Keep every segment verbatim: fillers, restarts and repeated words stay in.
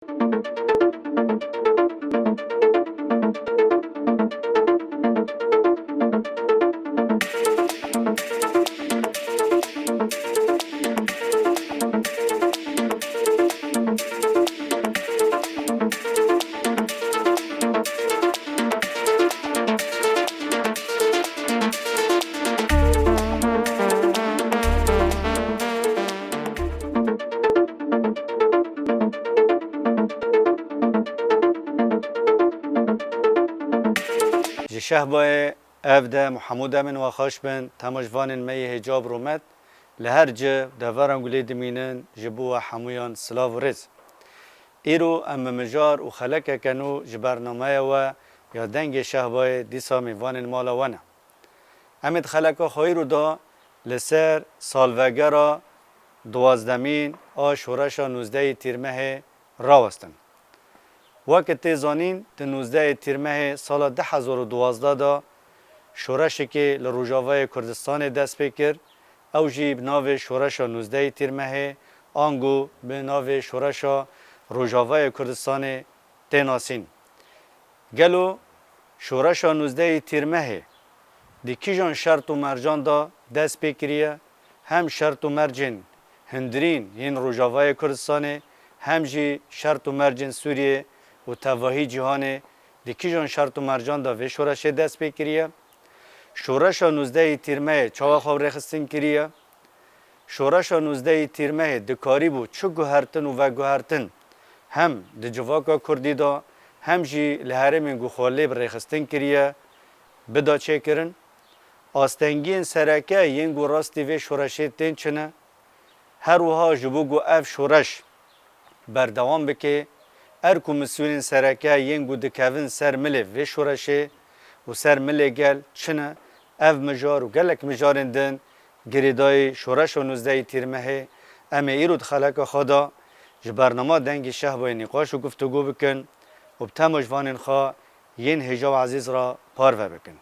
Ji Şehbayê ev de Muhemûd Emîn we xweş bin, temaşvanên me yê hêca bi rûmet, li her cih deveran ku lê dimînin, ji bo we hemûyan silav û rêz. Îro em bi mijar û xelekeke nû ji bernameya we ya Dengê Şehbayê dîsa mêvanên mala we ne. Em ê di xeleka xwe îro de li ser salvegera duwazdemîn a şoreşa nûzdehê Tîrmehê rawestin. Weke tê zanîn, di nûzdehê Tîrmehê sala du hezar û duwazdeh de şoreşekê li Rojavayê Kurdistanê dest pê kir, ew jî bi navê Şoreşa nûzdehê Tîrmehê, ango bi navê Şoreşa Rojavayê Kurdistanê tê nasîn. Gelo şoreşa nûzdehê Tîrmehê di kîjan şert û mercan de dest pê kiriye? Hem şert û mercên hundirîn yên Rojavayê Kurdistanê, hem jî şert û mercên Sûriyê û tevahî cîhanê di kîjan şert û mercan de vê şoreşê dest pê kiriye? Şoreşa nûzdehê Tîrmehê çawa xwe rêxistin kiriye? Şoreşa nûzdehê Tîrmehê dikarîbû çi guhertin û veguhertin hem di civaka kurdî de, hem jî li herêmên ku xwe lê bi rêxistin kiriye, bida çêkirin? Astengiyên sereke yên ku rastî vê şoreşê tên çi ne? Her wiha ji bo ku ev şoreş berdewam bike, erk û mîsyonên sereke yên ku dikevin ser milê vê şoreşê û ser milê gel çi ne? Ev mijar û gelek mijarên din girêdayî şoreşa nûzdehê Tîrmehê. Em ê îro di xeleka xwe de ji bernama Dengê Şehbayê nîqaş û guftûgo bikin û bi temaşvanên xwe yên hêja û ezîz re parve bikin.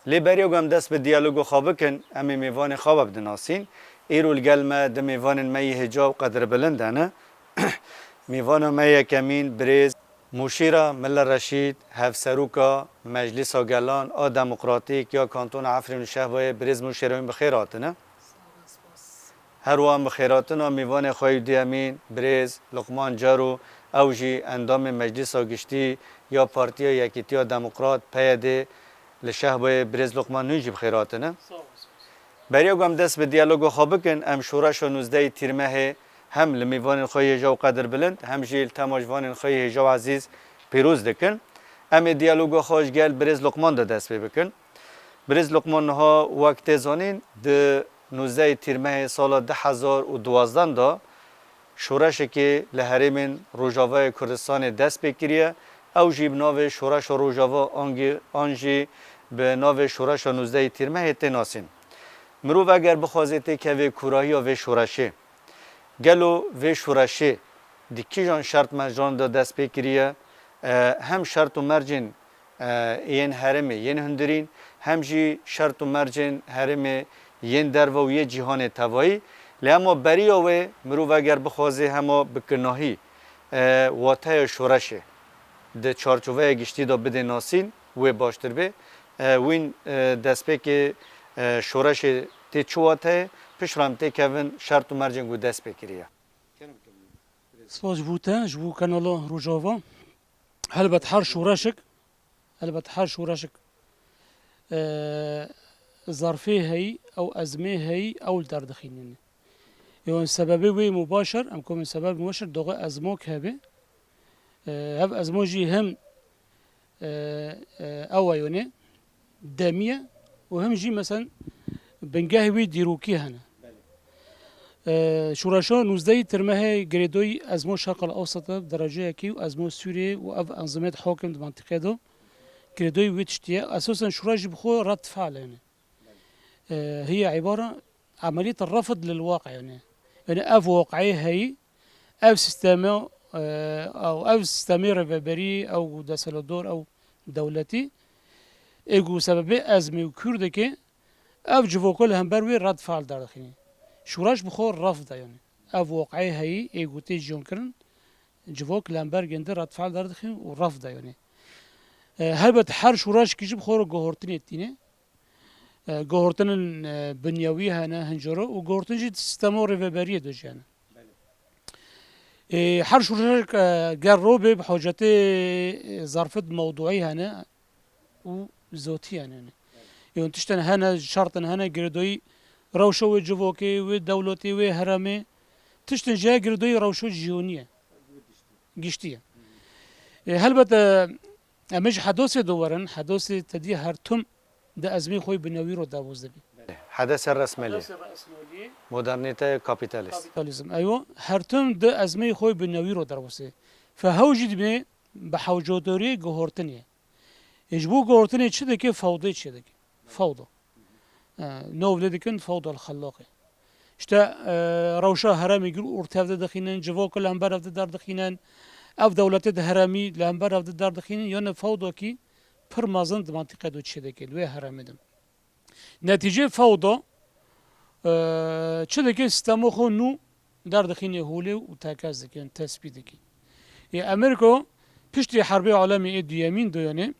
Lê beriya ku em dest bi diyaloga xwe bikin, em ê mêvanê xwe we bidinasîn. Îro li gel me du mêvanên me yê hêja û qedirbilind hene. Mêvana me yekemîn birêz Mûşîra Mille Reşîd, Hevseroka Meclîsa Gelan a Demokratîk ya Kantona Efrîn û Şehbayê. Birêz Mûşîra, wîn bi xêr hatine. Her wiha em bi xêrhatina mêvanê xwe yê duyemîn, birêz Luqman Caro, ew jî endamê Meclîsa Giştî ya Partiya Yekîtiya Demokrat, P Y D, li Şehbayê. Birêz Luqman, hûn jî bi xêr hatine. Sağ olasın. Beriya ku em dest bi diyaloga xwe bikin, em şoreşa nûzdehê Tîrmehê hem li mêvanên xwe yê hêja û qedirbilind, hem jî li temaşvanên xwe yê hêja û ezîz pîroz dikin. Em ê diyaloga xwe ji gel birêz Luqman de dest pê bikin. Birêz Luqman, niha wek tê zanîn, di nûzdehê Tîrmehê sala du hezar û duwazdeh de şoreşekê li herêmên Rojavayê Kurdistanê dest pê kiriye. Ew jî bi navê Şoreşa Rojava angî-, an jî bi navê Şoreşa nûzdehê Tîrmehê tê nasîn. Mirov eger bixwaze têkeve kûrahiya vê şoreşê, gelo vê şoreşê di kîjan şert mercan de dest pê kiriye? E, hem şert û mercên, e, yên herêmê yên hundirîn, hem jî şert û mercên herêmê yên derve û yê cîhanê tevayî. Lê hema beriya wê mirov eger bixwaze hema bi kinahî, e, wateya şoreşê di çarçoveya giştî de bidê nasîn, wê baştir bê. E, wîn, e, destpêkê, e, şoreşê tê çi wateyê, piştre em têkevin şert û mercên ku dest pê kiriye. Spas ji bo te, ji bo kanala Rojava. Helbet her şoreşek, helbet her şoreşek, e, zerfê heyî, ew ezmê heyî, ew li derdixînin. Yon sebebê wê mubaşer, em komên sebeb mubaşer, doxê ezmok hebe. E, hev ezmo jî hem, e, e, ew e yonê, demî ye û hem jî, meselen, bingehê wî dîrokî hene. Belê. E, şoreşa nûzdehî Tirmehê girêdoyî ezmo Şerq el Ewsat e, bi dereceyekî û ezmo Sûriyê û ev enzimêt hakim di mentiqê de girêdoyî wî tiştî ye. Esasen şoreş jî bi xwe red fiil e, yani. Belê. E, hiye îbare emeliyet refid lil waqi, yani. Yani ev waqiyê heyî, ev sîsteme, e, ew, ev sîstemê rêveberî, ew desthilatdar, ew dewletî, ê ku sebebê ezmê û Kurdekê, ev civaka li hember wê red fiil derdixînî. Şoreş bi xwe refd e, yani. Ev waqiyê heyî, ê ku tê jiyan kirin, civok li hember gindi redfe'l derdixin û ref de yonê. E, helbet her şoreşkî jî bi xwe re guhortinê tîne. E, guhortinên, e, binyewî hene, hincero û guhortin jî di sîstemo rêveberiyê de jî hene. E, her şoreşek, e, ger ro bê bi hocetê, e, zerfet mewduî hene û zotî hene. Yon tiştin hene, şertin hene, girêdoyî rewşa wê civokê, wê dewletê, wê heremê. Tiştin jî heye girêdoyî rewşa cîhonî ye. Giştî ye. E, helbet, e, em ê ji hedosê de werin, hedosê tedî her tim di ezmê xwe binyewî ro derbas dibî. Hedese resmelî. Hedese resmelî. Modernîte kapîtalîst. Kapîtalîzm. Eyo, her tim di ezmê xwe binyewî ro derbas dibî. Fe hew jî dibê bi hewcedorê guhortinê. E, ji bo guhortinê çi dike? Fewdê çi dike? Fewdo. E, nov lê dikin fewdo li xelloqê. İşte, e, rewşa heremê gir ortev de dixînin, civok li hember ev de derdixînin, ev dewletê di heremî li hember ev de derdixînin, yani fewdokî pir mezin di mantîqe de çê dike, li wê heremê de. Netîcê fewdo, e, çi dike? Sîstemo xwe nû derdixîne holê û tekez dike, yani tespî dike. Ê Amerîko piştî Herbê Alemê ê Duyemîn de yani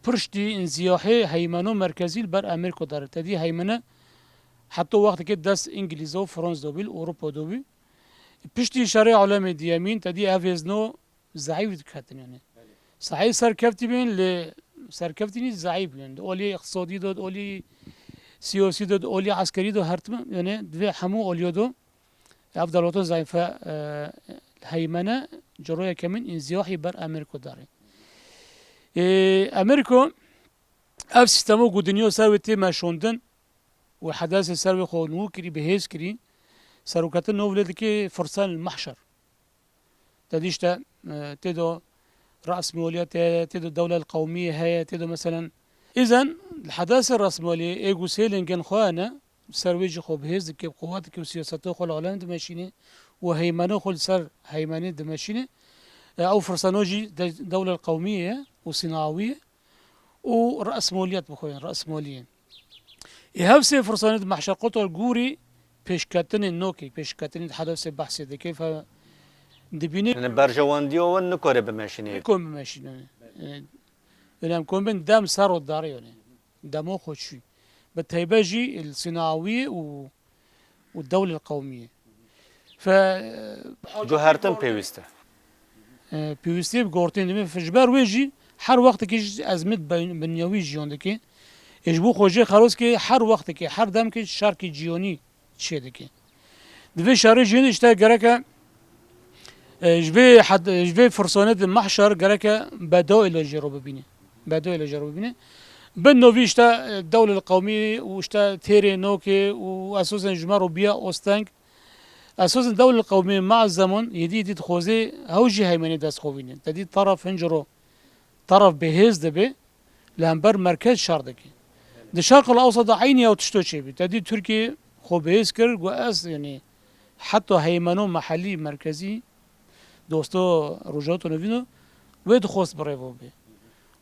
piştî înziyahê heymeno merkezî li ber Amerîko dare. Tedî heymene heta wextekê dest Îngilîz û Fransîz de bî, li Ewropa de bî. Piştî şerê Alemê Duyemîn, tedî ev hêzno zeîf diketin yani. Sahî serkeftî bîn, lê serkeftî nî zeîf bîn. Di olî îqtisadî de, di olî siyasî de, di olî eskerî de her tim, yani divê hemû olîyo de ev dewleta zayîfe, e, heymene, ciro yekemîn înziyahî ber Amerîko dare. E, Amerîko ev sîstemo ku dinya ser wê tê meşandin û hedesê ser wê xwe nû kirî, bi hêz kirî, serokatî nov lê dike firsan el mahşer. Te dî işte, e, tê do rasmiyoliyet heye, tê do dewlel qewmiyê heye, tê do meselen. Îzen li hedesê rasmiyoliyê ê ku sê lingên xwe hene, ser wê jî xwe bi hêz dike, bi quwet dike û siyaseta xwe li alem dimeşîne û heymeno xwe li ser heymenê dimeşîne. E, ew firseno jî de-, dewlel qewmiyê ye û sinawî ye. û rasmoliyet bixwin, rasmoliyê. Ê hev sê firsanê di mehşer qotor gûrî pêşketinê nokê, pêşketinê di hedefsê behsê dike, fe dibînî. Yani berjewendiyo wan nikore bimeşînê. Nikon bimeşînê. E, önem kon bin dem ser o darê yone. Demo xwe çû. Bi teybe jî il sinawî û û dewlê qewmiyê. Fe, Guhertin pêwîst e. E, pêwîstiyê bi gortên dibê. Ji ber wê jî her wextekî jî ezmêt bin-, binyawî jiyan dike. Ê ji bo xwe jê xelos ke her wextekî, her demkî şerkî ciyonî çê dike. Di vê şerê jiyonî işte gereke, e, ji vê hed-, ji vê firsanê di mehşer gereke bedo ile jê ro bibîne. Bedo ile jê ro bibîne. Bin novî işte, e, dewlê qewmî û işte têrê nokê û esosên ji me ro biya osteng. Esosên dewlê qewmî ma zaman yedî yedî dixwazê hew jî heymenê dest xwe bîne. Te dî taraf hinciro, taraf bihêz dibe, li hember merkez şer dike. Di Şerq el Ewsat de eynî ew tişto çêbî. Te dî Tirkiye xwe bihêz kir, got ez, yanî heta heymeno mehellî merkezî dosto Rojhilata Navîn o, wê dixwest birêve bê.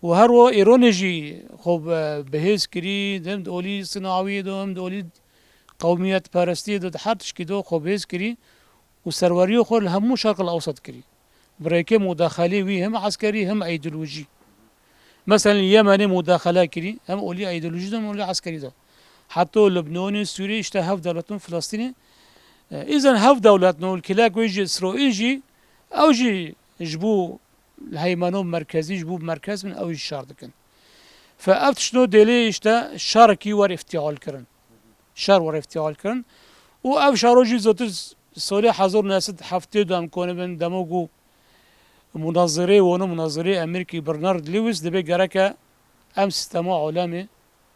Û her wa Îranê jî xwe bi-, bihêz kirî, dem di olî sinawiyê de, hem di olî qewmiyetperestiyê de, di her tişkî de xwe bihêz kirî û serweriyê xwe li hemû Şerq el Ewsat kirî. Bi rêkê mudaxelê wî hem eskerî hem îdeolojî. Mesela Yemenê mudaxele kirî, hem olî îdeolojî de hem olî eskerî de. Heta Lubnanê, Sûriyê, işte hev dewletin Filistînê. E, îzen hev dewletin û kilek wê jî Îsraîl jî, ew jî ji bo heymeno merkezî, ji bo merkez bin ew jî şer dikin. Fe ev tiştno dêlê işte şerekî wer îftîal kirin. Şer wer îftîal kirin. Û ev şero jî zotir solê hezar û neh sed heftê de em konibin, demo ku munazirê wano, munazirê Amerîkî Bernard Lewis dibê gereke em sîstema alemê,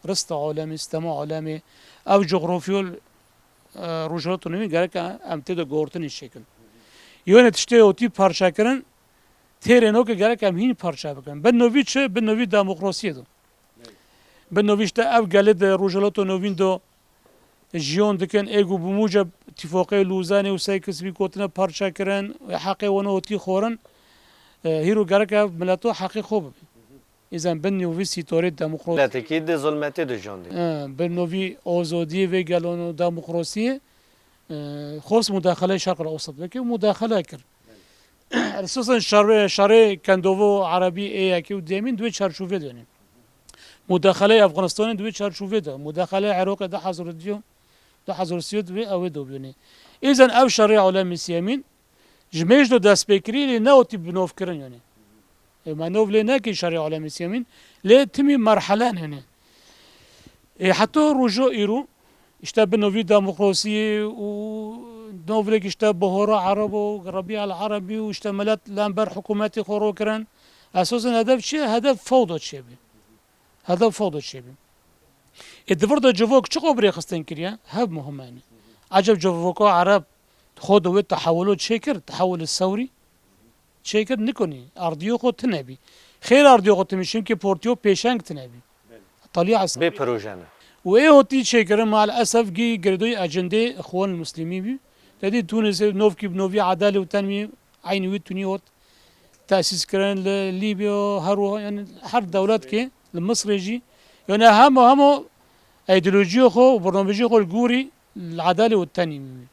rista alemê, sîstema alemê, ev coxrafiyol, e, Rojhilata Navîn gereke em tê de guhortinê çêkin. Yone tiştê otî parçekirin, têrê noke gerek em hîn parçe bikin. Bin novî çi? Bin novî demokrasiyê de. Bin novî işte ev gelê de Rojhilata Navîn de jiyon dikin, ê ku bi muceb Tîfoqê Lûzanê û Sykes-Picotine parçe kirin, heqê wan û tî xorin, e, hîro gerek ev mileto heqê xwe bibe. Îzen bin novî sîtorê demokrasî. Miletekî di zulmetê de jiyon dikin. E, bin novî azadiyê vê gelon û demokrasiyê, e, xwest mudaxele Şerq el Ewsat bike û mudaxele kir. Esosan şerê, şerê kendovo erebî ê yekê û duyemîn di wê çarçovê de ne. Mudaxaleyê Efxanistanê di wê çarçovê de. Mudaxaleyê Iraqê du hezar û duyê, du hezar û sê di wê ew ê dobiyonê. Îzen ev şerê alemî siyemîn ji mêj de dest pê kirî lê neotî bi nov kirin yani. E, me nov lê nekî şerê alemî siyemîn lê timî merhelen yani. E, heta roja îro, işte bi novî demokrasiyê û novlêk işte Bahara Ereb û Rebî el Erebî û işte milet lember hikûmetê xwe ro kirin. Esosan hedef çi ye? Hedef fewda çêbî. Hedef fewda çêbî. Ê di vir de civok çiqo bi rêxistin kiriye? Hev muhim e. Eceb civoka Ereb xwe di wê tehewulo çêkir, tehewulê sewrî? Çêkir nikonî. Ardîyo xwe tune bî. Xêr ardîyo xwe tune bî, çimkî portiyo pêşeng tune bî. Taliya Bê proje ne. Û ê hotî çêkirin, mal esef gî girêdoyî ecendê Ixwan Muslimî bî. Te dî Tunisê novkî bi novî Edalê û Tenmî eynî wî tunî hot tesîs kirin li Lîbya, her wiha, yani her dewletkê, li Misrê jî. Yani hema hema îdeolojiyê xwe û bernamejiyê xwe li gorî li Edalê û Tenmî bî.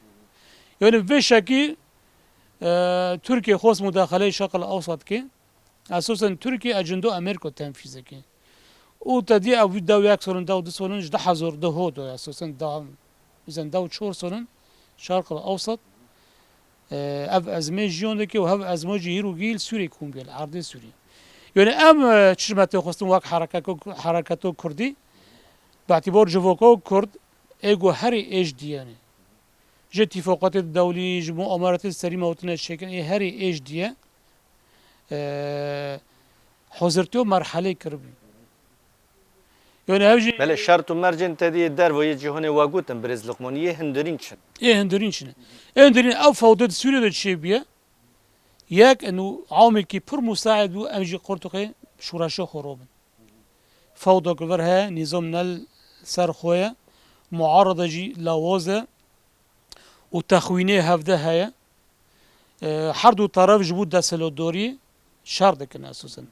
Yani bi vê şekî, e, Tirkiye xwest mudaxaleyê Şerq el Ewsat ke. Esosen Tirkiye ecendo Amerîka tenfîz dike. Û te dî ev wî dew yek solin, dew du solin, ji du hezar du hot esosen da, bizên dew çor solin, Şerq el Ewsat, e, ev ezmê jiyon dike û hev ezmo jî hîro gî li Sûriyê kom bûye, li erdê Sûriyê. Yani em, e, çi ji me tê xwestin wek herekato, hereketo Kurdî, bi îtîbar civoka Kurd, ê ku herî êj diyane. Ji tîfaqatê dewlî, ji muameratê serî me hotine çêkin, ê herî êj diye. E, hozirtiyo merhelê kiribî. Yani hev jî Belê şert û mercên te dî yê derve yê cîhanê we gotin birêz Luqman, yê hundirîn çi ne? Ê hundirîn çi ne? Ê hundirîn ev fewde di Sûriyê de çêbûye. Yek û awmekî pir musaîd bû em jî qurtuqê şoreşê xwe robin. Fewda ku vir heye, nîzam ne li ser xwe ye, muarada jî lawaz e û texwînê hevde heye. E, her du teref ji bo desthilatdarî şer dikin esosen.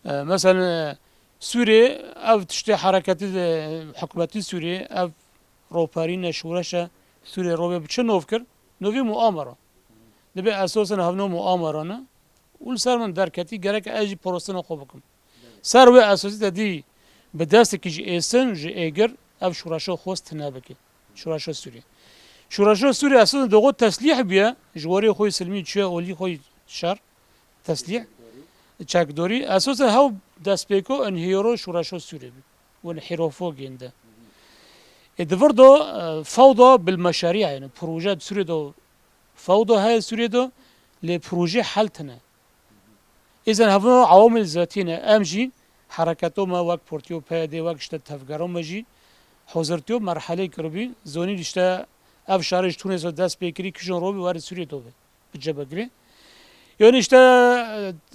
E, meselen, e, Sûriyê ev tiştê hereketî de, hikûmetî Sûriyê ev roperîne, şoreşe Sûriyê robê bi çi nov kir? Novî muamera. Dibe esosen hevno muamera ne û li ser min derketî, gerek ez jî parastina xwe bikim. Ser wê esasî te dî bi destekî ji êsin, ji êgir ev şoreşa xwest tune bike. Şoreşa Sûriyê. Şoreşa Sûriyê esasen dogo teslîh bûye, ji warê xwe yî silmî çûye olî xwe yî şer, teslîh, çekdorî. Esasen hew destpêko inhiyaro şoreşa Sûriyê bû. Û inhirafo gênde. Ê di vir de, e, fewda bil meşarî, yani proje di Sûriyê de fewda heye Sûriyê de, lê proje hel tune. Îzen hevno awamil zatî ne. Em jî hereketo me wek Portiyo P Y D, wek işte tevgero me jî hozirtiyo merhelê kiribî. Zonî işte ev şarê ji Tunisê dest pê kirî, kijon robî weri Sûriyê dobî. Bi cebegirê. Yani işte,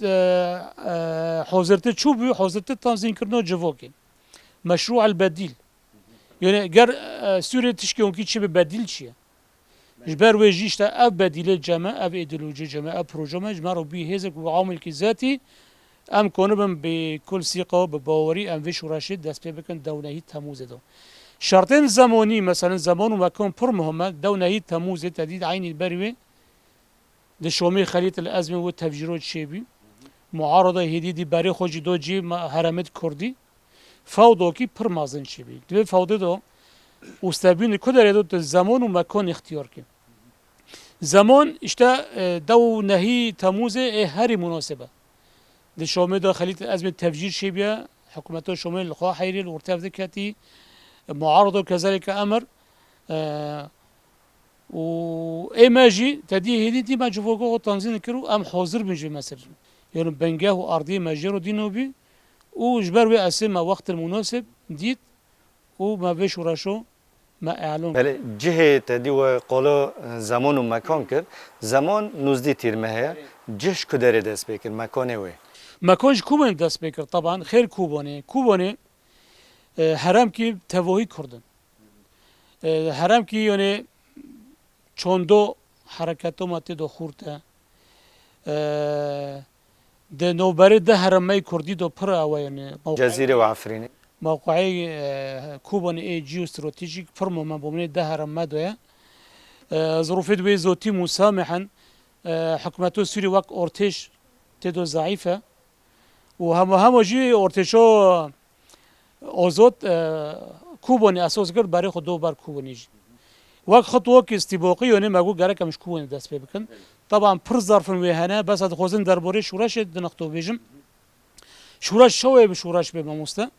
e, e, hozirti çû bû, hozirti tanzîm kirino civokê. Meşru el bedîl. Yani ger, e, Sûriyê tişkê onkî çi bi bedîl çi ye? Ji ber wê jî işte ev bedîlê ceme, ev îdeolojî ceme, ev proje me, ji me re bî hêzek û amilkî zetî, em konibin bi kul sîqa, bi bawerî em vê şoreşê dest pê bikin dewnehî Temûzê de. Şertên zemanî, meselen zeman û mekan pir muhim e, dewnehî Temûzê te dît eynî ber wê di Şamê Xelît el Ezmê wê tevjîro çêbî. Muarada hêdî dî berê xwe jî do cî me-, heremêt Kurdî. Fewdokî pir mezin çêbî. Di vê fewdê de ûstebîn di ku derê de tu zeman û mekan îxtiyar kî. Zeman, işte, e, dew nehî Temûzê ê herî munasib e. Di Şamê de Xelît Ezmê tevcîr çêbîye, hikûmeta Şamê li xwe heyrê li ortev diketî, e, muarado kezaleke emir, e, û ê me jî te dî hêdî dî me civoka xwe tanzîm dikir û em hazir bin jê mesir. Yani bingeh û ardiyê me jê re dîno bî û ji ber wê esê me wextin munasib dît û me vê şoreşo me elan kir. Belê cihê te dî we qala, e, zeman û mekan kir. Zeman nozdî tîr me heye. Cih ji ku derê dest pê kir, mekanê wê? Mekan ji Kobanê dest pê kir, teban xêr Kobanê. Kobanê, e, heremkî tevahî Kurd in. E, heremkî, yani, çando hereketo me tê de xurt e. E, di navberê di heremeyê Kurdî de pir ew e, yani, mewqeyê Cezîrê û Efrînê. Mewqeyê, e, Kobanê ê jeostratejîk pir muhim e, bo minê di herem me de ye. E, zirûfê di wê zotî musamih in. E, hikûmeto Sûrî wek ortêş tê do zeîf e. Û hema hema jî ortêşo ozot, e, kûbonê esos kir, berê xwe do ber kûbonê jî. Wek xitwokî stîboqî yonê me got gerek em ji kûbonê dest pê bikin. Taban pir zerfin wê hene, bes ez dixwazim derborê şûreşê di nexto bêjim. Şûreş çawa bi şûreş bê mamoste?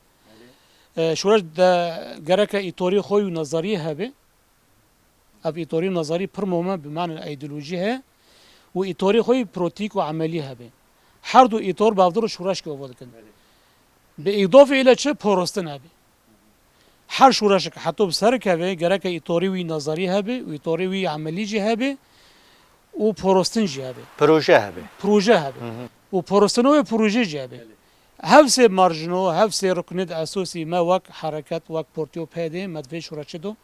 E, şûreş de gereke îtorî xwe û nazariyê hebe. Ev îtorî û nazarî pir muhim e, bi manê îdeolojî heye û îtorî xwe yî protîk û emelî hebe. Her du îtor bi hevdû re şûreşkê ava dikin. Bi îdofê île çi porostin hebe. Her şûreşek heto bi ser keve gereke îtorî wî nazarî hebe û îtorî wî emelî jî hebe û porostin jî hebe. Proje hebe. Proje hebe. Hı hı. Û porostina wê proje jî hebe. Hev sê marjino, hev sê ruknê di esosî me wek hereket, wek Portiyo P D, me di vê şûreşê do,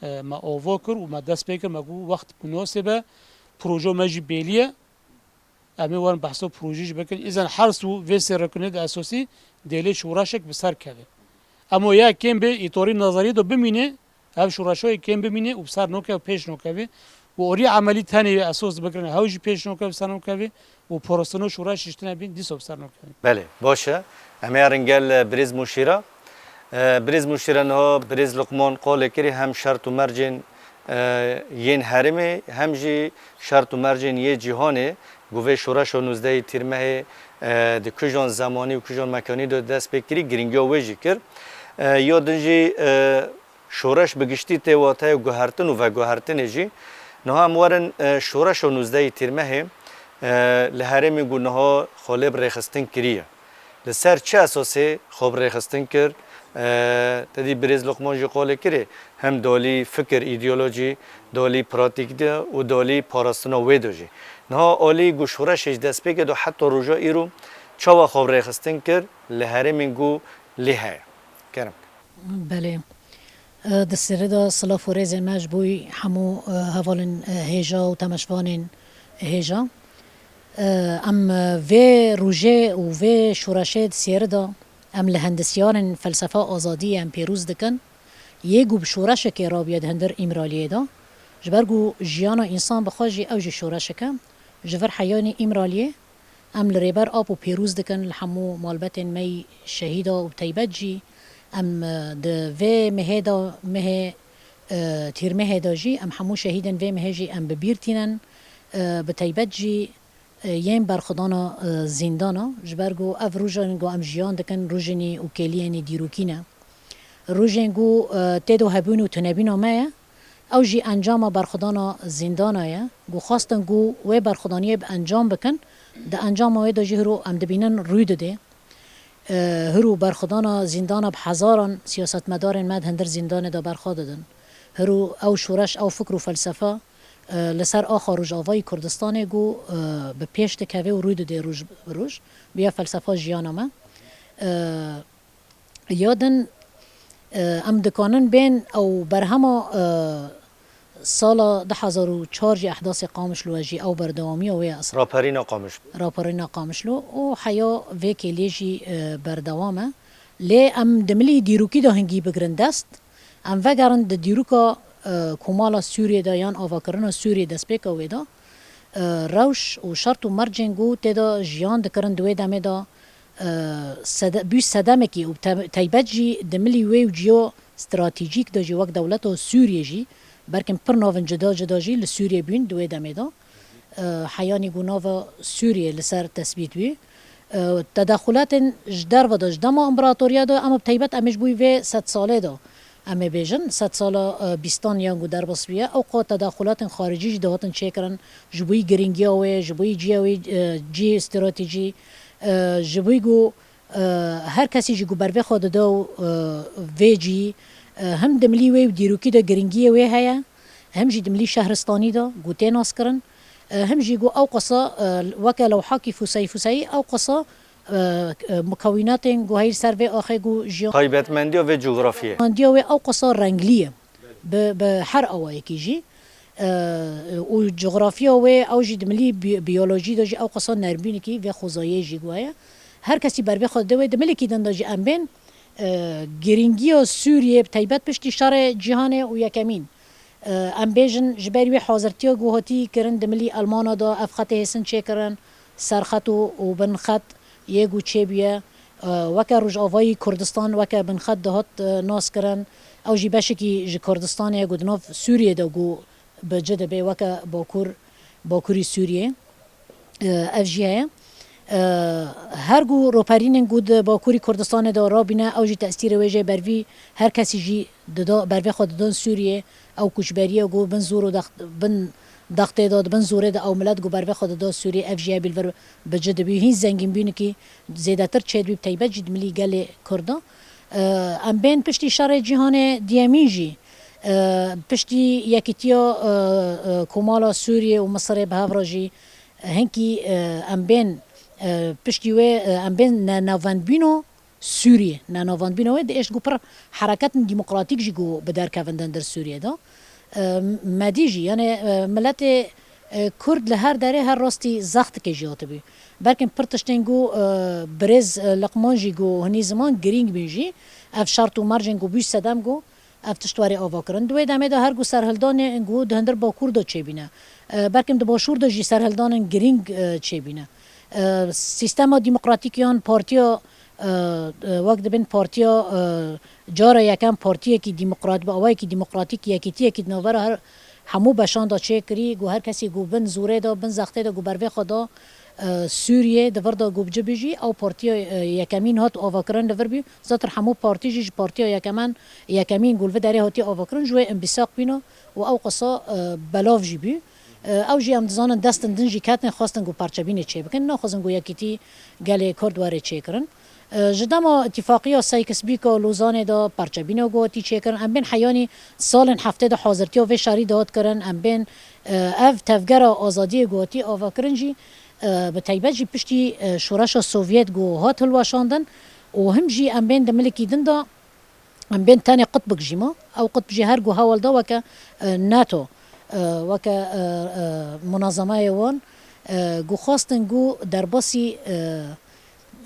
e, me avo kir û me dest pê kir, me got wext munasib e, projo me jî bêlî ye. Em ê werin behso projê jî bikin. Îzen her su vê sê ruknê di esosî dêlê şoreşek bi ser keve. Emo ya kêm bê îtorî nazariyê de bimîne, ev şoreşoyê kêm bimîne û bi ser nokeve, pêş nokeve. Û orî emelî tenê esos bikirin, hew jî pêş nokeve, ser nokeve û porostino şoreş ji tine bîn, dîso bi ser nokeve. Belê, baş e. Em ê herin gel, e, birêz Mûşîra. E, birêz Mûşîra niha birêz Luqman qolê kirî hem şert û mercên, e, yên herêmê, hem jî şert û mercên yê cîhanê ku vê şoreşa nûzdehê Tîrmehê, e, di kujan zemanî û kujan mekanî de dest pê kirî, girîngiya wê jî kir. E, ya din jî, e, şoreş bi giştî tê wateya guhertin û veguhertinê jî. Niha em werin, e, şoreşa nûzdehê Tîrmehê, e, li herêmê ku niha xwe lê bi rêxistin kiriye. Li ser çi esasê xwe bi rêxistin kir? E, te dî birêz Luqman jî qolê kirê, hem dalî fikir, îdeolojî, dalî pratîk de û dalî parastina wê de jî. Niha alî ku şoreşê ji destpêkê de heta roja îro çawa xwe bi rêxistin kir li herêmên ku lê heye? Kerem. Belê. E, di sêrê de silav û rêzên me ji bo hemû, e, hevalên, e, hêja û temaşvanên hêja. E, em, e, vê rojê û vê şoreşê di sêrê de em li hendisyanên felsefa azadiyê em pêroz dikin. Yê ku bi şoreşekê rabiye di hundir Îmraliyê de. Ji ber ku jiyana însan bi xwe jî ew jî şoreşek e. Ji vir heyanî Îmraliyê Em li Rêber Apo pêroz dikin, li hemû malbetên me yî şehîda û bi taybet jî em, e, di vê mehê de, mehê, e, Tîrmehê de jî em hemû şehîdên vê mehê jî em bi bîr tînin, e, bi taybet jî, e, yên berxwedana, e, zîndana, ji ber ku ev rojan ku em jiyan dikin, rojên û kêliyên dîrokî ne. Rojên ku, e, tê de hebûn û tunebîna me ye, ew jî encama berxwedana zîndana ye. Ku xwestin ku wê berxwedaniyê bi encam bikin, di encama wê de jî hiro em dibînin rû dide. E, hiro berxwedana zîndana bi hezaran siyasetmedarên me di hundir zîndanê de berxwe didin. Hiro ew şoreş, ew fikr û felsefe, e, li ser axa Rojavayî Kurdistanê ku, e, bi pêş dikeve û rû dide roj bi roj. Biya felsefa jiyana me. E, Ya din, e, em dikanin bên ew berhema, e, sala du hezar û çar jî ehdasê Qamişlo jî ew berdewamiya wê ye. Raperîna Qamişlo. Raperîna Qamişlo û heya vê kêliyê jî, e, berdewam e. Lê em di milî dîrokî de hingî bigirin dest. Em vegerin di dîroka, e, Komala Sûriyê de yan avakirina Sûriyê destpêka wê de, e, rewş û şert û mercên ku tê de jiyan dikirin di wê demê de, e, sede-, bû sedemekî û te-, taybet jî di milî wê û ciyo stratejîk de jî wek dewleta Sûriyê jî, belkin pir navên cuda cuda jî li Sûriyê bûn di wê demê de. E, heyanî ku nava Sûriyê li ser tesbît bû. E, tedaxulatên ji derve de, ji dema împaratoriya de, em bi taybet em ê ji bo vê sed salê de, em ê bêjin, sed sala, e, bîstan yan ku derbas bûye, ew qat tedaxulatên xaricî jî dihatin çêkirin, ji bo girîngiya wê, ji bo cihê wê, e, cihê stratejî, e, ji bo ku, e, her kesî jî ku bervê xwe dide û, e, vê cihî, e, him di milî wê û dîrokî de girîngiyê wê heye, him jî di milî şehristanî de ku tê naskirin, e, him jî ku ew qasa, e, weke lewhakî fûseyî fûseyî ew qasa, e, e, mukewînatên ku heyî ser vê axê ku jiyan Taybetmendiya vê cografiyê. Taybetmendiya wê ew qasa renglî ye. Bi, bi her awayekî jî. E, û cografiya wê ew jî di milî bi-, biyolojî de jî ew qasa nermînekî vê xwezayê jî ku heye. Her kesî bervê xwe dide wê di milekî din de jî em bên, e, girîngiya Sûriyê bi taybet piştî şerê cîhanê û yekemîn. Em bêjin ji ber wê hazirtiya ku hatî kirin di milî Elmana de ev xetê hêsin çêkirin, serxet û, û binxet yê ku çêbûye. Weke Rojavayî Kurdistan, weke binxet dihat, e, nas kirin. Ew jî beşekî ji Kurdistanê ye ku di nav Sûriyê de ku bi ci dibe weke Bakur, Bakurî Sûriyê. E, ev jî heye. E, her ku roperînên ku di Bakurî Kurdistanê de rabîne, ew jî tesîrê wê jê bervî her kesî jî dida, bervê xwe didin Sûriyê. Ew koçberiye ku bin zor û dext-, bin dextê de, di bin zorê de ew milet ku bervê xwe dida Sûriyê, ev jî hebî li vir bi ci dibî. Hîn zengînbûnekî zêdetir çêdibî, bi teybet jî di milî gelê Kurd de. E, em bên piştî şerê cîhanê diyemîn jî, e, piştî yekîtiya, e, e, Komala Sûriyê û Misirê bi hev re jî, hinkî, e, em bên, e, piştî wê, e, em bên nenavendbîno Sûriyê, nenavendbîno wê diêşt ku pir hereketên demokratîk jî ku bi derkevin di hundir Sûriyê de. E, me dî jî, yani, e, miletê, e, Kurd li her derê her rastî zextikê jî hatibû. Belkim pir tiştên ku, e, birêz, e, Liqman jî ku hinî ziman girîng bîn jî, ev şert û mercên ku bû sedem ku, ev tişt were avakirin. Di wê demê de her ku serhildanên ku di hundir Bakur de çêbîne. E, belkim di Başûr de jî serhildanên girîng, e, çêbîne. E, sîstema demokratîk yan partiya, e, e, wek dibin partiya, e, cara yekem partiyekî demokrat, bi awayekî demokratîk, yekîtiyekî di navbera her hemû beşan de çêkirî, ku her kesî ku bin zorê de, bin zextê de, ku bervê xwe da, e, Sûriyê di vir de ku bi ci bijî, ew partiya, e, yekemîn hat avakirin li vir bî. Zatir hemû partî jî ji partiya yekemen, yekemîn ku li vê derê hatiye avakirin, ji wê imbîsaq bîne û ew qisa, e, belav jî bî. E, ew jî em dizanin destin din jî ketin, xwestin ku parçebînê çêbikin, naxwazin ku yekîtî gelê Kurd were çêkirin. E, ji dema îtîfaqiya Sykes-Picot Lozanê de parçebîna ku hatî çêkirin, em bên heyanî salên heftê de hazirtiya vê şerî de hat kirin, em bên, e, ev tevgera azadiyê ku hatî avakirin jî, e, bi teybet jî piştî, e, şoreşa Sovyet ku hat hilweşandin û him jî em bên di milikî din de em bên tenê qutbik jî ma. Ew qutb jî her ku hewl da weke, e, NATO, e, weke, e, e, munazemeyê wan, e, ku xwestin ku derbasî, e,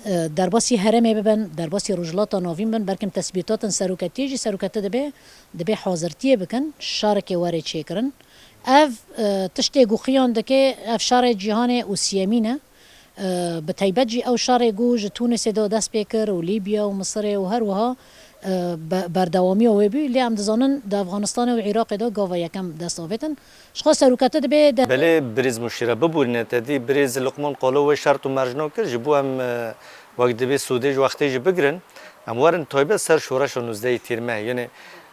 e, derbasî herêmê bibin, derbasî Rojhilata Navîn bin, belkim tesbîtatên seroketiyê jî seroketî dibe, dibê hazirtiyê bikin, şarekê were çêkirin. Ev, e, tiştê ku xiyan dike, ev şarê cîhanê û siyemîn e. E, bi teybet jî ew şarê ku ji Tûnisê de dest pê kir û Lîbya û Misirê û her wiha, e, be-, berdewamiya wê bû. Lê em dizanin di Efxanistanê û Iraqê de gava yekem dest avêtin. Ji xwe seroketî dibe de. Belê birêz Muşîra, biborîne te dî birêz Luqman qalo wê şert û mercno kir, ji bo em, e, wek dibê sûdê ji wextê jî bigirin. Em werin taybet ser şoreşa nûzdehê Tîrmehê. Yanî,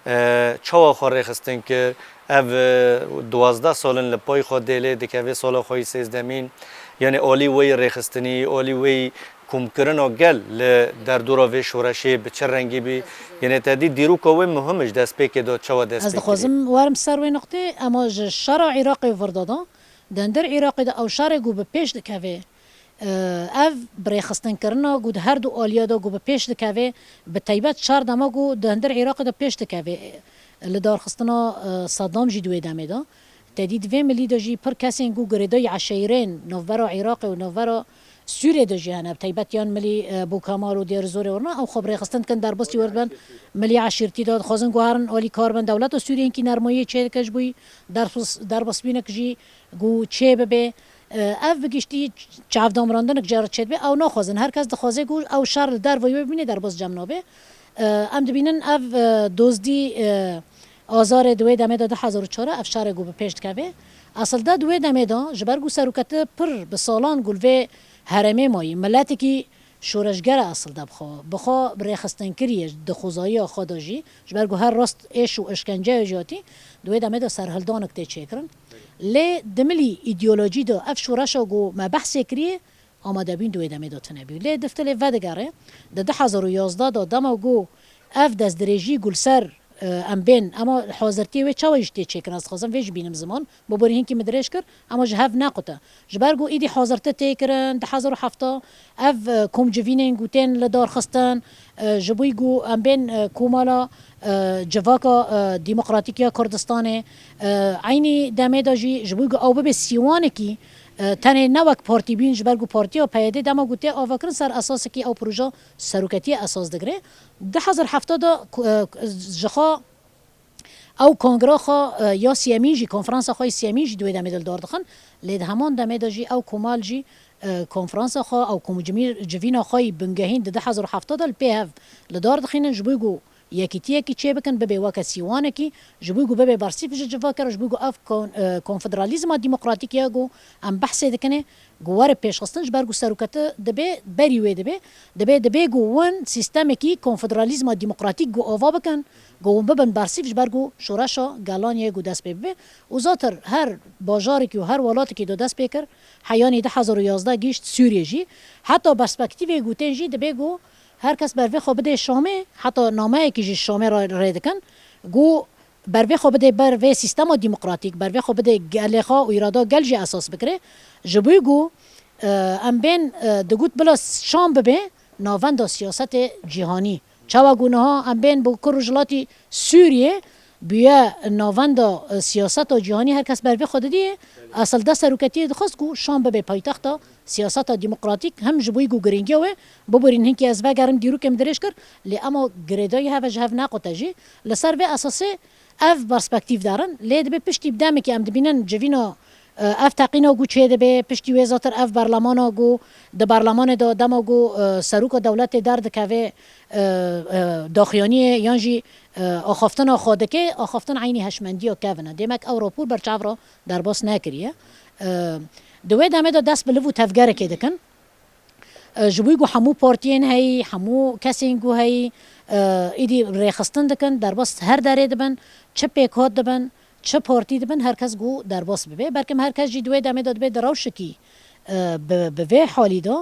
e, çawa xwe rêxistin kir? Ev, e, duwazdeh sal in li pay xwe dê lê dikeve sala xwe yî sêzdemîn. Yanî alî wê yî rêxistinî, alî wê yî komkirina gel li derdora vê şoreşê bi çi rengî bî? Yanî te dî dîroka wê muhim e ji destpêkê de çawa dest pê kiriye? Ez dixwazim werim ser wê nuqtê, ema ji şera Iraqê vir de da, di hundir Iraqê de ew şerê ku bi pêş dikeve, e, ev bi rêxistinkirina ku di her du aliya de ku bi pêş dikeve, bi teybet şer dema ku di hundir Iraqê de pêş dikeve, e, li darxistina, e, Saddam jî di wê demê de. Te dî di vê milî de jî pir kesên ku girêdayî eşîrên navbera Iraqê û navbera Sûriyê de jî hene, bi teybet yan milî, e, Bûkemal û Dêrizorê werna, ew xwe bi rêxistin dikin, derbasî wer dibin, milî eşîrtî de dixwazin ku herin alîkar bin. Dewleta Sûriyê hinkî nermayiyê çêdike ji bo derbas-, derbasbînek jî ku çê bibe. E, ev bi giştî çavdamrandinek jê re çêdibe, ew naxwazin. Her kes dixwaze ku ew şer li derveyî wê bimîne, derbas cem nabe. E, em dibînin ev, e, dozdî, e, azarê di wê demê de du hezar û çar ev şerê ku bi pêş dikeve. Esilde di wê demê de ji ber ku seroketî pir bi salan ku li vê herêmê mayî, miletekî şoreşger e esilde bi xwe, bi xwe bi rêxistin kiriye di xwezayîya xwe de jî, ji ber ku her rast êş û îşkenceya jî hatî, di wê demê de serhildanek tê çêkirin. Lê di milî îdeolojî de ev şoreşa ku me behsê kiriye, amadebûn di wê demê de tune bû. Lê diftilê vedigere, di du hezar û yazdeh de dema ku ev destdirêjî ku li ser, e, em bên, ema hazirtiyê wê çawa jî tê çêkirin, ez dixwazim vê jî bînim ziman, bo borî hinkî min dirêj kir, ema ji hev nequte. Ji ber ku êdî hazirtî tê kirin, du hezar û heft ev, e, komcivînên ku tên li dar xistin, e, ji bo ku em bên, e, komala, e, civaka, e, demokratîk ya Kurdistanê, e, eynî demê de jî ji bo ku ew bibe sîwanekî, e, tenê ne wek partî bîn, ji ber ku partiya P Y D dema ku tê avakirin ser esasekî ew proje seroketiyê esas digire. Du hezar heft de ku, e, ji xwe Ew kongra xwe, e, ya siyemîn jî, konferansa xwe yê siyemîn jî di wê demê de li dar dixin. Lê di heman demê de jî ew komal jî, e, konferansa xwe, ew komcimî-, civîna xwe yî bingehîn di du hezar û heft de li pê hev li dar dixînin, ji bo ku yekîtiyekî çêbikin, bibe weke sîwanekî, ji bo ku bibe bersîf ji civaka re, ji bo ku ev kon-, e, konfederalîzma demokratîk ya ku em behsê dikinê, ku were pêşxistin, ji ber ku seroketi dibe berî wê dibe, dibe, dibe ku win sîstemekî konfederalîzma demokratîk ku ava bikin, ku hûn bibin bersîf, ji ber ku şoreşa gelan yê ku dest pê bibe. Û zatir her bajarekî û her welatekî do dest pê kir, heyanî du hezar û yazdeh gihîşt Sûriyê jî. Heta perspektîvê ku tên jî dibe ku her kes ber vê xwe bidê Şamê, heta nameyekî jî Şamê re rê dikin, ku ber vê xwe bidê ber vê sîstema demokratîk, ber vê xwe bidê gelê xwe û îrada gel jî esas bikirê. Ji bo ku, e, em bên, e, digot bila Şam bibe navenda siyasetê cîhanî. Çawa ku niha em bên bi ku rojhilatî Sûriyê bûye navenda, e, siyaseta cîhanî, her kes ber vê xwe didiyê, esil de seroketiyê dixwest ku Şam bibe paytexta siyaseta demokratîk, hem ji bo ku girîngiya wê, biborîn hinkî ez vegerim dîrokê min dirêj kir, lê ema girêdayî hev e ji hev neqote jî. Li ser vê esasê ev perspektîf derin, lê dibe piştî bi demekî em dibînin civîna, e, ev teqîna ku çê dibe, piştî wê zatir ev berlemana ku di berlemanê de dema ku, e, seroka dewletê derdikeve, e, e, daxuyaniyê yan jî, e, axaftina xwe dike, axaftin eynî heşmendiya kevin e. Demek ew rapor ber çav re derbas nekiriye. E, di wê demê de dest bi liv û tevgerekê dikin. E, ji bo ku hemû partiyên heyî, hemû kesên ku heyî, e, îdî rêxistin dikin, derbas her derê dibin, çi pêkhat dibin, çi partî dibin, her kes ku derbas bibe. Belkim her kes jî di wê demê de dibe di rewşekî, e, bi, bi vê halî de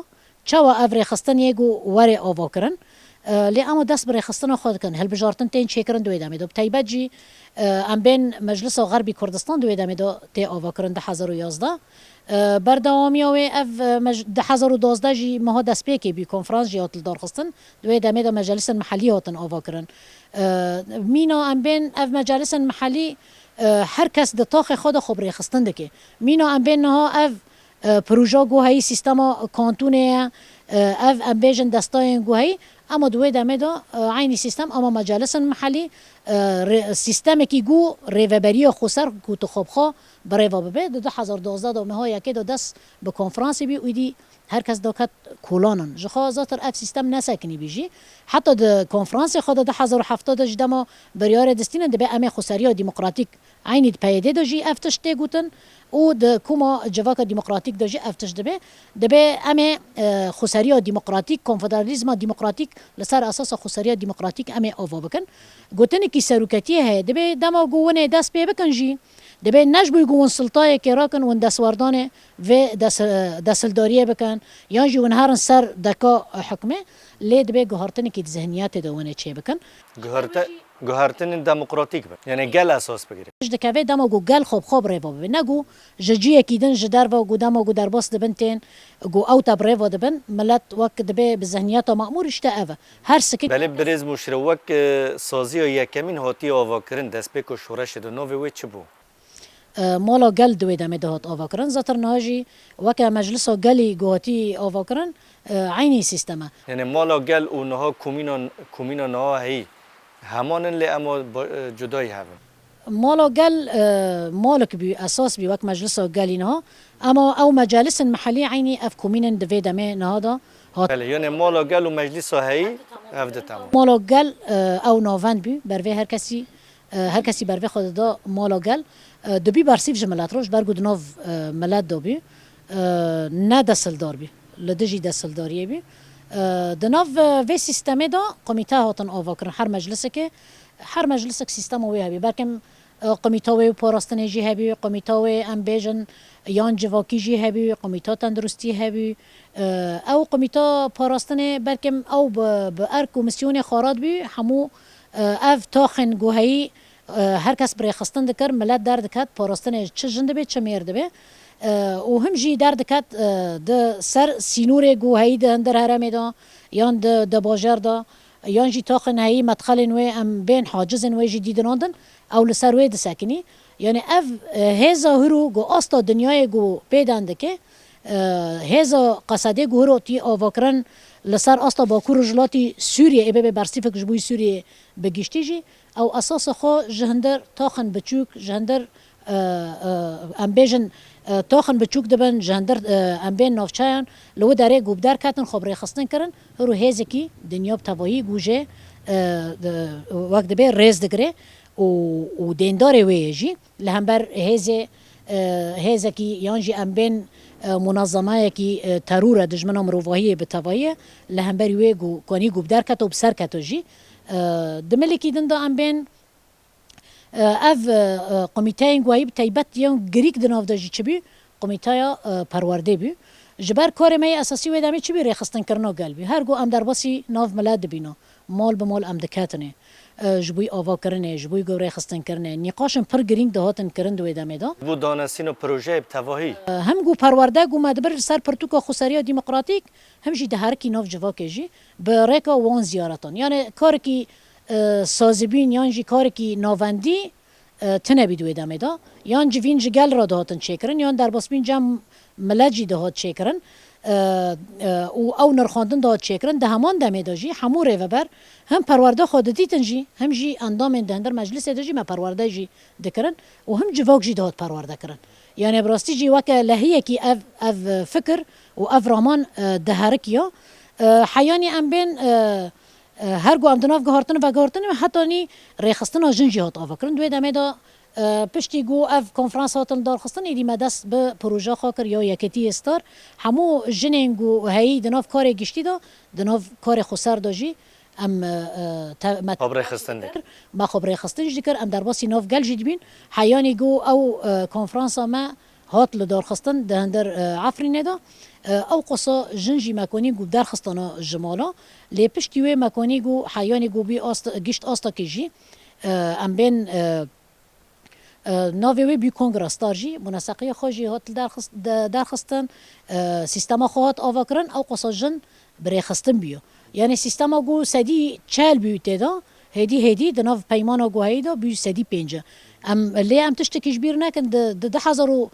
çawa ev rêxistin yê ku were avakirin. E, lê ema dest bi rêxistina xwe dikin, hilbijartin tên çêkirin di wê demê de. Bi taybet jî, e, em bên Meclisa Xerbî Kurdistan di wê demê de tê avakirin du hezar û yazdeh. E, berdewamiya wê ev, e, mec-, du hezar û duwazdeh jî meha destpêkê bî, konferans jî hat lidarxistin. Di wê demê de mecalisên mihellî hatin avakirin. E, mîna em bên ev mecalisên mihellî, e, her kes di taxê xwe de xwe bi rêxistin dike. Mîna em bên niha ev, e, proja ku heyî sîstema kantûnê ye, e, ev em bêjin destayên ku heyî, ema di wê demê de, e, eynî sîstem, ema mecalisên mihellî, e, rê-, sîstemekî ku rêveberiya xweser ku tu xwe bi xwe bi rêva bibe. Di du hezar duwazdeh de meha yekê de dest bi konferansê bî û îdî her kes daket kolanan. Ji xwe zatir ev sîstem nesekinî bî jî. Heta di konferansê xwe de du hezar û heft de ji dema biryarê distînin dibe em ê xweseriya demokratîk, eynî di P Y D de jî ev tişt tê gotin û di koma civaka demokratîk de jî ev tişt dibe. Dibe em ê, e, xweseriya demokratîk, konfederalîzma demokratîk li ser esasa xweseriya demokratîk em ê ava bikin. Gotinekî seroketiyê heye, dibe dema ku winê dest pê bikin jî, dibe ne ji bo ku win siltayekê rakin, win destwerdanê vê des-, desthildariyê bikin, yan jî win herin ser deka hukmê, lê dibe guhartinekî di zihniyetê de winê çê bikin. Guharte-, guhartinên demokratîk bin. Yani gel esas bigire. Ji dikeve dema ku gel xwe bi xwe bi rêva bibe. Ne ku ji ciyekî din, ji derve ku dema ku derbas dibin tên, ku ew te bi rêva dibin, milet wek dibe bi zihniyeta mamûr, işte ev e. Her sikik Belê birêz Muşire, wek, e, saziya yekemîn hatiye avakirin, destpêka şoreşê de navê wê çi bû? E, Mala Gel di wê demê de hat avakirin. Zatir niha jî weke Meclisa Gelî ku hatî avakirin, e, eynî sîstem e. Yani Mala Gel û niha komîna, komîna niha heyî heman in, lê ema ba-, e, cudayî hev in. Mala Gel, e, malik bî, esas bî wek Meclisa Gelî niha. Ema ew mecalisên mihellî eynî ev komînên di vê demê niha de hat. Belê, yani Mala Gel û Meclisa heyî ev di tamam. Mala Gel, e, ew navend bî, ber vê her kesî, e, her kesî ber vê xwe dida Mala Gel. E, dibî bersîv ji milet re, ji ber ku di nav, e, milet de bî, e, ne desildar bî, li dijî desthildariyê bî. E, di nav, e, vê sîstemê de komîte hatin avakirin, her meclisekê, her meclisek sîstema wê hebî. Belkim, e, komîta wê parastinê jî hebî, komîta wê, em bêjin, yan civakî jî hebî, komîta tenduristî hebî. E, ew komîta parastinê belkim ew bi, bi erk û misyonê xwe radibî, hemû, e, ev taxên ku heyî, e, her kes bi rêxistin dikir, milet derdiket, parastinê çi jin dibe, çi mêr dibe. E, û him jî derdiket, e, di ser sînorê ku heyî di hundir herêmê de, yan di, di bajar de, yan jî taxên heyî medxelên wê em bên hacizên wê jî dîdinandin, ew li ser wê disekinî. Yani ev, e, hêza hiro ku asta dinyayê ku pêden dike, e, hêza qesedê ku hiro tî avakirin li ser asta Bakur Rojhilatî Sûriyê, ê bebe bersîfek ji bo Sûriyê bi giştî jî, Ew esasa xwe ji hindir taxin biçûk, ji hindir, e, e, em bêjin, e, taxin biçûk dibin, ji hindir, e, em bên navçeyan, li wê derê ku bi derketin xwe bi rêxistin kirin, hiro hêzekî dinya bi tevahî ku jê, e, di, wek dibê rêz digire û, û dêndarê wê ye jî. Li hember hêzê, e, hêzekî yan jî em bên, e, munazemayekî, e, teror e, dijmina mirovahiyê bi tevahî ye, li hemberî wê ku kanî ku bi derketo, bi ser keto jî. E, di milekî din de em bên, e, ev, e, e, komîteyên ku heyî bi teybet yên girîk di nav de jî çi bî, komîteya, e, perwerdê bî. Ji ber karê me yê esasî wê demê çi bî, rêxistinkirina gel bî. Her ku em derbasî nav milet dibîne, mal bi mal em diketinê. E, ji bo avakirinê, ji bo rêxistinkirinê, nîqaşên pir girîng dihatin kirin di wê demê de. Bo danasîna projeyê bi tevahî. E, hem ku perwerde ku me dibir li ser pirtûka xweseriya demokratîk, hem jî diherikî nav civakê jî bi rêka wan ziyaretan. Yani karekî, e, sazîbîn yan jî karekî navendî, e, tune bî di wê demê de. Yan civîn ji gel re dihatin çêkirin, yan derbasbîn cem milet jî dihat çêkirin. E, e, û ew nirxandin dihat çêkirin. Di heman demê de jî hemû rêveber hem perwerde xwe didîtin jî, hem jî endamên di hindir meclisê de jî me perwerde jî dikirin û hem civak jî dihat perwerde kirin. Yani bi rastî jî weke lehiyekî ev, ev fikir û ev raman, e, diherikiya. E, heyanî em bên, e, E, her ku em di nav guhartin û veguhartin, hetanî rêxistina jin jî hat avakirin. Di wê demê de, e, piştî ku ev konferans hatin darxistin, êdî me dest bi proje xwe kir ya Yekêtiyê Star. Hemû jinên ku heyî di nav karê giştî de, di nav karê xweser de jî em, e, e, te-, me Xwe bi rêxistin dikir. Me xwe bi rêxistin jî dikir, em derbasî nav gel jî dibîn. Heyanî ku ew, e, konferansa me hat li darxistin di hindir, e, Efrînê de. E, ew qasa jin jî me konî ku derxistana ji mala. Lê piştî wê me konî ku heyanî ku bî ast, gişt astakê jî, e, em bên, e, e, navê wê bî Kongra Star jî, muneseqiya xwe jî hat derxist-, de-, derxistin, e, sîstema xwe hat avakirin, ew qasa jin bi rêxistin bûye. Yani sîstema ku sedî çel bû tê de, hêdî hêdî di nav peymana ku heyî de bû sedî pêncî. Em, lê em tiştekî ji bîr nekin, di, di du hezar û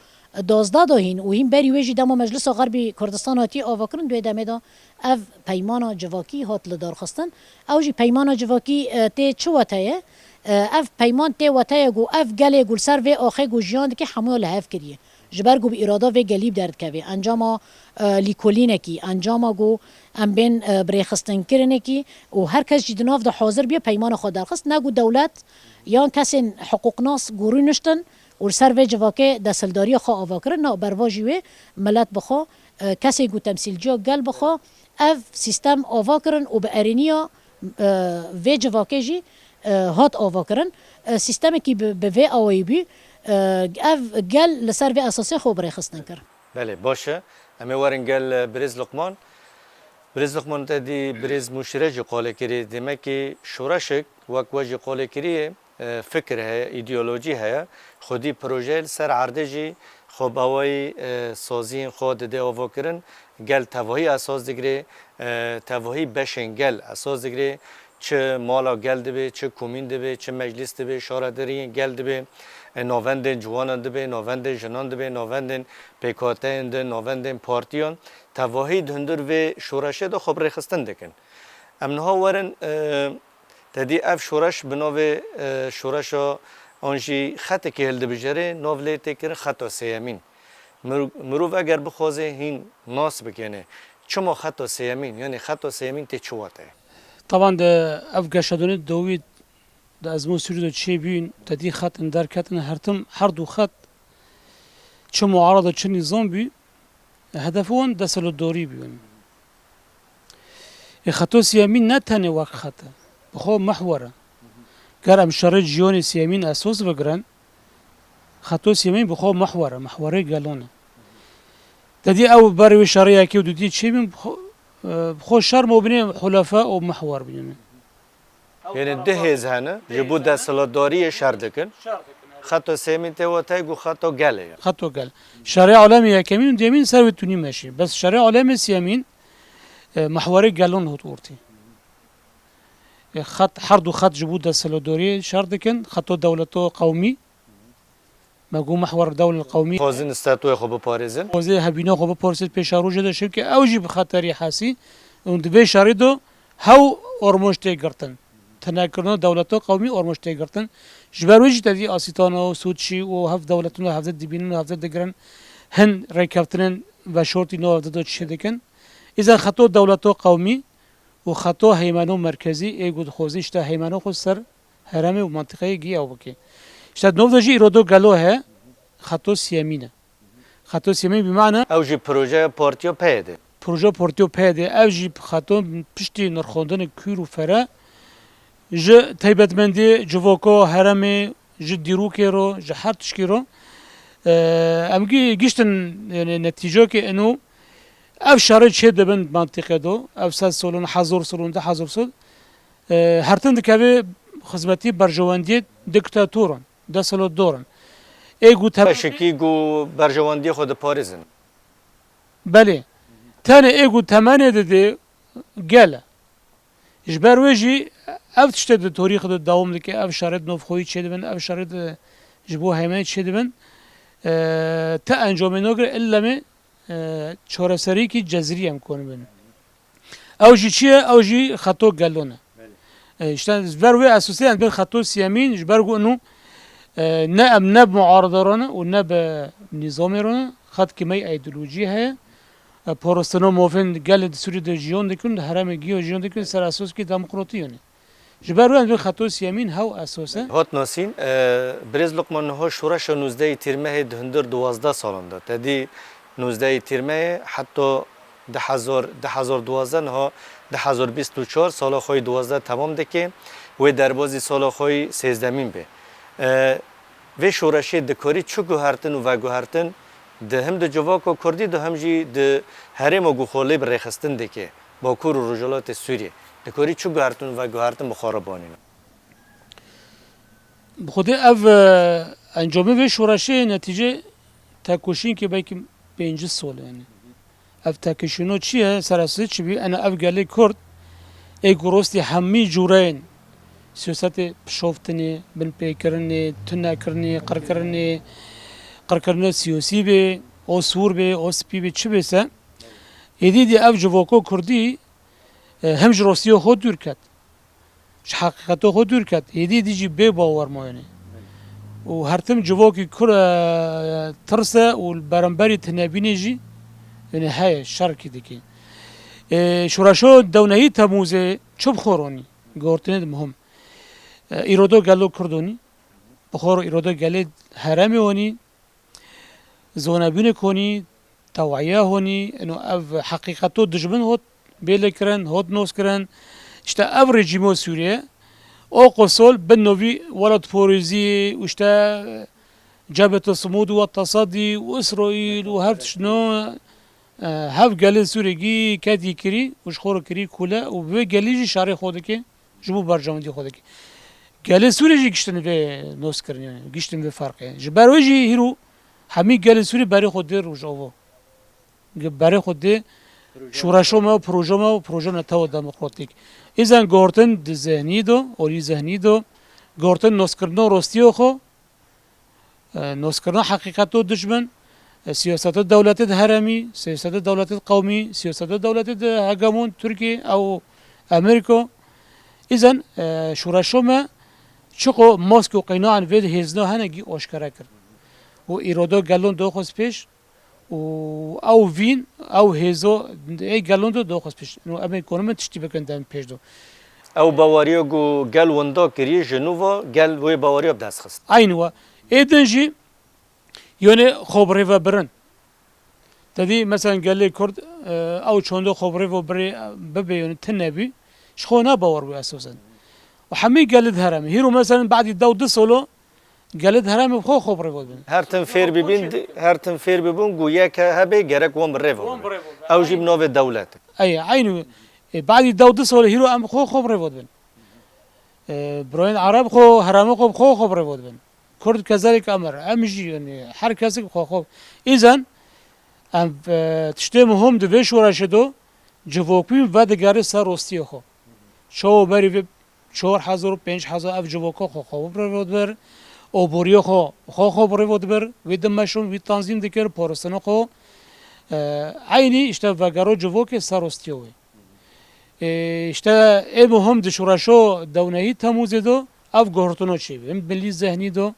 duwazdeh de hîn û hîn berî wê jî dema Meclisa Xerbî Kurdistan hatiye avakirin, di wê demê de ev peymana civakî hat lidarxistin. Ew jî peymana civakî, e, tê çi wate ye? E, ev peyman tê wate ye ku ev gelê ku li ser vê axê ku jiyan dike hemûya li hev kiriye. Ji ber ku bi îrada vê gelî bi derdikeve. Encama, e, lîkolînekî, encama ku em bên, e, bi rêxistinkirinekî û her kes jî di nav de hazir biye peymana xwe derxist. Ne ku dewlet yan kesên hiqûqnas ku rûniştin û li ser vê civakê desthildariya xwe ava kirin, na berva jî wê milet bi xwe, e, kesên ku temsîlciya gel bi xwe, ev sîstem ava kirin û bi erêniya, e, vê civakê jî, e, hat ava kirin. E, sîstemekî bi, bi vê awayî bû, e, ev gel li ser vê esasê xwe bi rêxistin kir. Belê, baş e. Em ê werin gel, e, birêz Luqman. Birêz Luqman, te dî birêz Mûşîre jî qolê kirî. Demekî şoreşek wek we jî qolê kirî ye, e, fikir heye, îdeolojî heye. Xwedî projeyê li ser erdê jî xwe bi awayî, e, saziyên xwe dide avakirin. Gel tevahî esas digire, e, tevahî beşên gel esas digire. Çi mala gel dibe, çi komîn dibe, çi meclîs dibe, şaredariyên gel dibe, e, navendên ciwanan dibe, navendên jinan dibe, navendên pêkhateyên din, navendên partiyan. Tevahî di hundir vê şoreşê de xwe bi rêxistin dikin. Em niha werin, e, te dî ev şoreş bi navê, e, şoreşa an jî xetekê hildibijêre, nav lê tê kirin xeta sêyemîn. Mir-, mirov eger bixwaze hîn nas bikene, çima xeta sêyemîn, yanî xeta sêyemîn tê çi wate? Taban de ev geşedonê dawî di ezmûn Sûrî de çêbûn, te dî xetin derketin, her tim, her du xet, çi muarada, çi nîzam bû, hedefê wan desthilatdarî bûn. Ê xeto sêyemîn ne tenê wek xet e, bi xwe mihwer e. Ger em şerê cîhanê sêyemîn esas bigirin, xeto sêyemîn bi xwe mihwer e, mihwerê gelan e. Te dî ew berê wê şerê yekê û dudiyê çêbûn, bi xwe, e, bi xwe şer ma binê hulefa û mihwer bûne. Yanî du hêz hene, ji bo desthilatdariyê şer dikin. Xeto sêyemîn tê wate ku xeto gelê ye. Xeto gel. Şerê alemê yekemîn û duyemîn ser wê tunî meşî. Bes şerê alemê sêyemîn, e, mihwerê gelon hot ortê. E, xet, her du xet ji bo desthilatdariyê şer dikin. Xeto dewleto qewmî. Me got mihwer dewlel qewmî. Xwazin statuya xwe biparêzin. Xwazê hebîna xwe biparêzin pêşa rojê de, çimkî ew jî bi xeterî hesî û di vê şerê de hew armanc tê girtin. Tinekirina dewleta qewmî armanc tê girtin. Ji ber wê jî tevî Asîtana û Sûçî û hev dewletin û hevde dibînin û hevde digirin hin rêkeftinên veşartî nav hevde de çêdikin. Îzen xeto dewleta qewmî û xeto heymeno merkezî ê ku dixwazî işte heymeno xwe ser herêmê û mentiqeyê gî ew bike. İşte di nav de jî îrodo gelo heye, xeto siyemîn e. Xeto siyemîn bi mane Ew jî projeya partiya P Y D. Proje partiya P Y D, ev jî xeto piştî nirxandinê kûr û fere ji taybetmendî civaka herêmê, ji dîrokê ro, ji her tişkî ro, e, em gî-, giştin, yani, netîcekê eno ev şerê çê dibin mentiqê do, ev sed solon, hezor solon, du hezor sol, e, hertin dikeve xizmetî berjewendiyê diktatoran, desthilatdaran. Ê ku te- Şikî ku berjewendiyê xwe diparêzin. Belê. Tenê ê ku temenê didê gel e. Ji ber wê jî ev tiştê di torîxê de dewam dike, ev şerê di navxweyî çêdibin, ev şerê di ji bo heymenê çêdibin. E, ti encamê nagire, illa me, e, çareseriyekî cezrî em konibin. Ew jî çi ye? Ew jî xeto gelon e. E, işte ji ber wê esosê em bên xeto siyemîn, ji ber ku inu, e, ne em ne muarada re ne û ne bi nîzamê re ne, xetkî me yê îdeolojî heye. E, parastina mafên gelê di Sûriyê de jiyan dikin, di herêmê giya jiyan dikin, ser esoskî demokratî yani. Ji ber wê em bên xeto siyemîn hew esos e. Hot nasîn, e, birêz Luqman niha şoreşa nûzdehê Tîrmehê di hundir duwazdeh salan de. Te dî nûzdehê Tîrmehê heta du hezar, du hezar duwazdeh niha du hezar bîst û çar sala xwe yê duwazdeh temam dike, wê derbazî sala xwe yê sêzdemîn bê. E, vê şoreşê dikarî çi guhertin û veguhertin di him di civaka kurdî de him jî di herêma ku xwe lê bi rêxistin dike, Bakur û Rojhilatê Sûriyê, dikarî çi guhertin û veguhertin bi xwe re banîne? Bi xwedê ev, e, encamê vê şoreşê netîcê tekoşînkê belkî pêncî sol e, yani. Ev tekoşîno çi ye? Serasê çi bî? Ena ev gelê Kurd ê ku rostî hemî cûreyên siyasetê pişoftinê, binpêkirinê, tunekirinê, qirkirinê, qirkirina siyasî bê, o sûr bê, o spî bê, çi bê se, êdî dî ev civaka Kurdî, e, him ji rostiya xwe dûr ket. Ji heqîqeta xwe dûr ket. Êdî dî jî bê bawer mayene. Û her tim civakî kur, e, tirs e û li beramberî tinebînê jî, yani, heye, şerkî dike. E, şoreşa dewnehî Temûzê çi bi xwe ronî? Gortinê di muhim. E, îrodo gelo Kurd onî. Bi xwe ro îrodo gelê herêmê onî. Zonebûnê konî, tewahiya honî, ino ev heqîqeto dijmin hot bêle kirin, hot nos kirin. İşte ev rejîmo Sûriye, o qosol bin novî welatparêzî û işte Cebhete Simûd û Tesadî û Îsraîl û hev tişt no, e, hev gelê Sûriyê gî ketî kirî û ji xwe re kirî kule û bi vê gelî jî şerê xwe dike. Ji bo berjewendî xwe dike. Gelê Sûriyê jî giştin vê noskirinê, giştin vê ferqê. Ji ber wê jî hîro hemî gelê Sûrî berê xwe dê Rojava. Ge-, berê xwe dê şoreşo me û projo me û projo netewa demokratîk. Îzen guhertin di zehnî do, olî zehnî do, guhertin noskirina rostiyo xwe, e, noskirina heqîqeto dijmin, e, siyaseta dewletê di herêmî, siyaseta dewletê di qewmî, siyaseta dewletê di hegemon Tirkî ew Amerîko. Îzen, e, şoreşo me çiqo mask û qeynaxên vê hêzna hene gî aşkere kir. Û îrodo gelon doxist pêş û ew vîn, ew hêzo ê gelon do doxist pêş. Û em ê konin tiştî bikin dem pêş do. Ew baweriya ku gel winda kiriye ji nû ve gel wê baweriya bi dest xist. Eyn we. Ê din jî yone xwe bi rê ve birin. Te dî, mesela, gelê Kurd, e, ew çonde xwe bi rê ve birê, bibe, yone tune bî, ji xwe ne bawer bû esasen. Û hemî gelê di herêmê. Hîro, mesela, badî dew du solo, gelê di herêmê xwe xwe bi rê ve dibin. Her tim fêr bibin, di-, her tim fêr bibin, ku yek he-, hebe gerek wan bi rê ve bibin. Ew jî bi navê dewlet. Ey, eynî, e, badî dew du solo hîro em xwe xwe bi rê ve dibin. E, birayên Ereb xwe, herêmê xwe, xwe, xwe bi rê ve dibin. Kurd kezalîk emir. Em jî, yani, her kesik xwe, xwe. Îzen, em, e, tiştê muhim di vê şoreşê do, civokbîn vedigere ser rostiyê xwe. Çawa berî vê çar hezar û pênc hezar ev civoka xwe, xwe bi rê ve dibir. Oboriya xwe, xwe, xwe bi rê ve dibir. Wî dimeşon, wî tanzîm dikir, parastina xwe. E, eynî, işte, vegero civokê ser rostiyê wê. E, işte ê muhim di şoreşo dewnehî Temûzê do ev guhertino çêbî. Him milî zehnî do,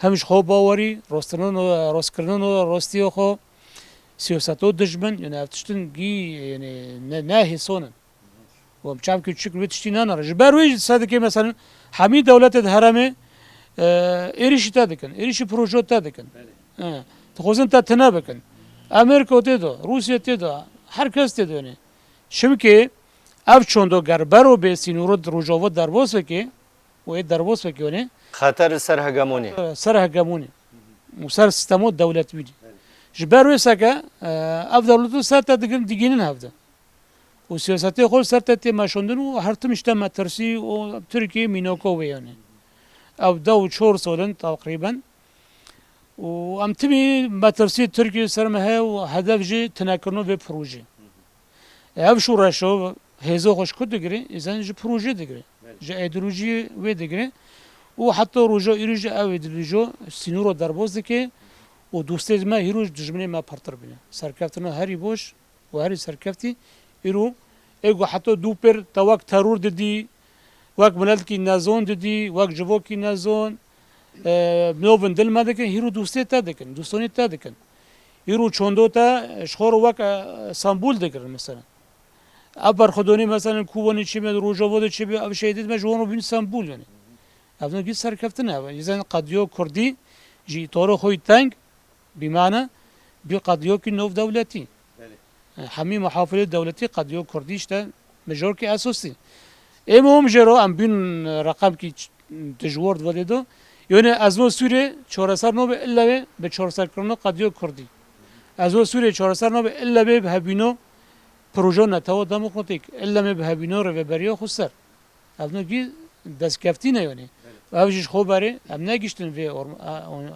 him ji xwe bawerî, rostinino, rostkirino rostiyê xwe, siyaseto dijmin, yani ev tiştin gî, yani ne, ne hêson in. Û em çavkî çik wê tiştî nanare. Ji ber wê jî sedikê, mesela, hemî dewletê di herêmê, e, êrişî te dikin, êrişî projo te dikin. He, dixwazin te tine bikin. Amerîka tê de, Rûsya tê de, her kes tê de, yani. Çimkî ev çando ger bero bê sînoro di Rojava derbas bike, û ê derbas bike, yani, Xeter li ser hegemonî. Ser hegemonî û ser sîstemo dewletbînî. Ji ber wê seke, e, ev dewleto ser te digin, digînin hevde. Û siyasetê xwe ser te tê meşandin û her tim ji te metirsî û Tirkiye mînako wê, yani. Ev deh û çar sal in teqrîben. Û em timî metirsî Tirkiye ser me heye û hedef jî tinekirina vê projê. Ev şoreşo hêza xwe ji ku digire? Îzen ji projê digire. Belê. Ji îdeolojiyê wê digire. Û heta roja îro jî ew îdeolojiyo sînoro derbas dike û dostê me hîro ji dijminê me pirtir bîne. Serkeftina herî baş û herî serkeftî îro ê ku heta dû pêr te wek teror didî, wek miletkî nezon didî, wek civokî nezon, e, mirovin dil me dikin, hîro dostê te dikin, dostonî te dikin. Îro çando te ji xwe re wek, e, sembol digirin mesela. Ev berxwedonî mesela Kobanê çêbe, Rojava de çêbe, ev şehîdê me ji wan re bîn sembol yani. Ev ne bir serkeftin e. Yizên qediyo Kurdî ji îtoro xwe teng, bîmane, bir qediyokî nov dewletî. Belê. E, hemî muhafilê dewletî qediyo Kurdî işte mijorkî esosî. Ê muhim jê re em bîn reqemkî ç-, dijwar di vedê de. Yone ez no Sûrê çareser nobe illa be bi çareserkirina qediyo Kurdî. Ez no Sûrê çareser nobe illa be bi hebîno proje netewa demokratîk. Illa me bi hebîno rêveberiya xweser. Ev no gî destkeftî ne yone. Ev jî ji xwe berê em negiştin vê orm-, a, on-,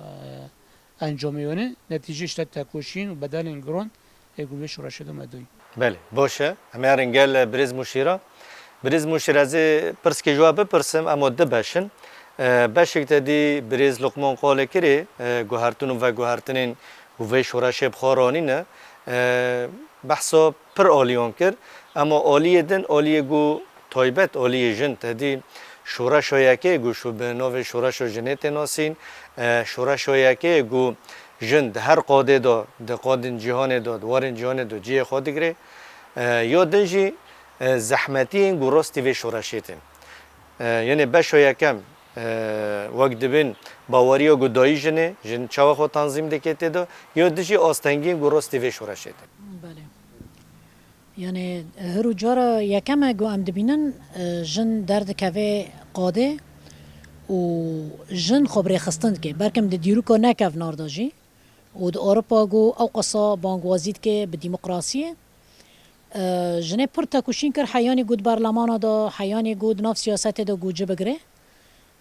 a, encamê yone. Netîce işte tekoşîn û bedelên giran ê ku vê şoreşê de me doyî. Belê, baş e. Em ê herin gel, e, birêz Mûşîra. Birêz Mûşîra, ez ê pirskê ji we bipirsim, em o du beş in. E, beşek te dî birêz Luqman qalê kirê, e, guhertin û veguhertinên û vê şoreşê bi xwe ranîne. E, behsa pir aliyan kir. Ema aliyê din, aliyê ku taybet, aliyê jin, te dî şoreşa yekê ku şo-, bi navê şoreşa jinê tê nasîn, e, şoreşa yekê ku jin di her qadê de, di qadên cîhanê de, di warên cîhanê de cihê xwe digire. E, ya din jî, e, zehmetiyên ku rastî vê şoreşê tên. E, yanê beşa yekem, e, wek dibin baweriya ku dayî jinê, jin çawa xwe tanzîm dike tê de, ya dijî astengiyên ku rastî vê şoreşê tê. Belê. Yanê, her û cara yekem e ku em dibînin, e, jin derdikeve qadê û jin xwe bi rêxistin dike. Belkim di dîroka ne kevnar de jî û di Ewropa ku ew qasa bangwazî dike bi demokrasiyê, e, jinê pir tekoşîn kir, heyanî ku di berlemana de, heyanî ku di nav siyasetê de ku ci bigire.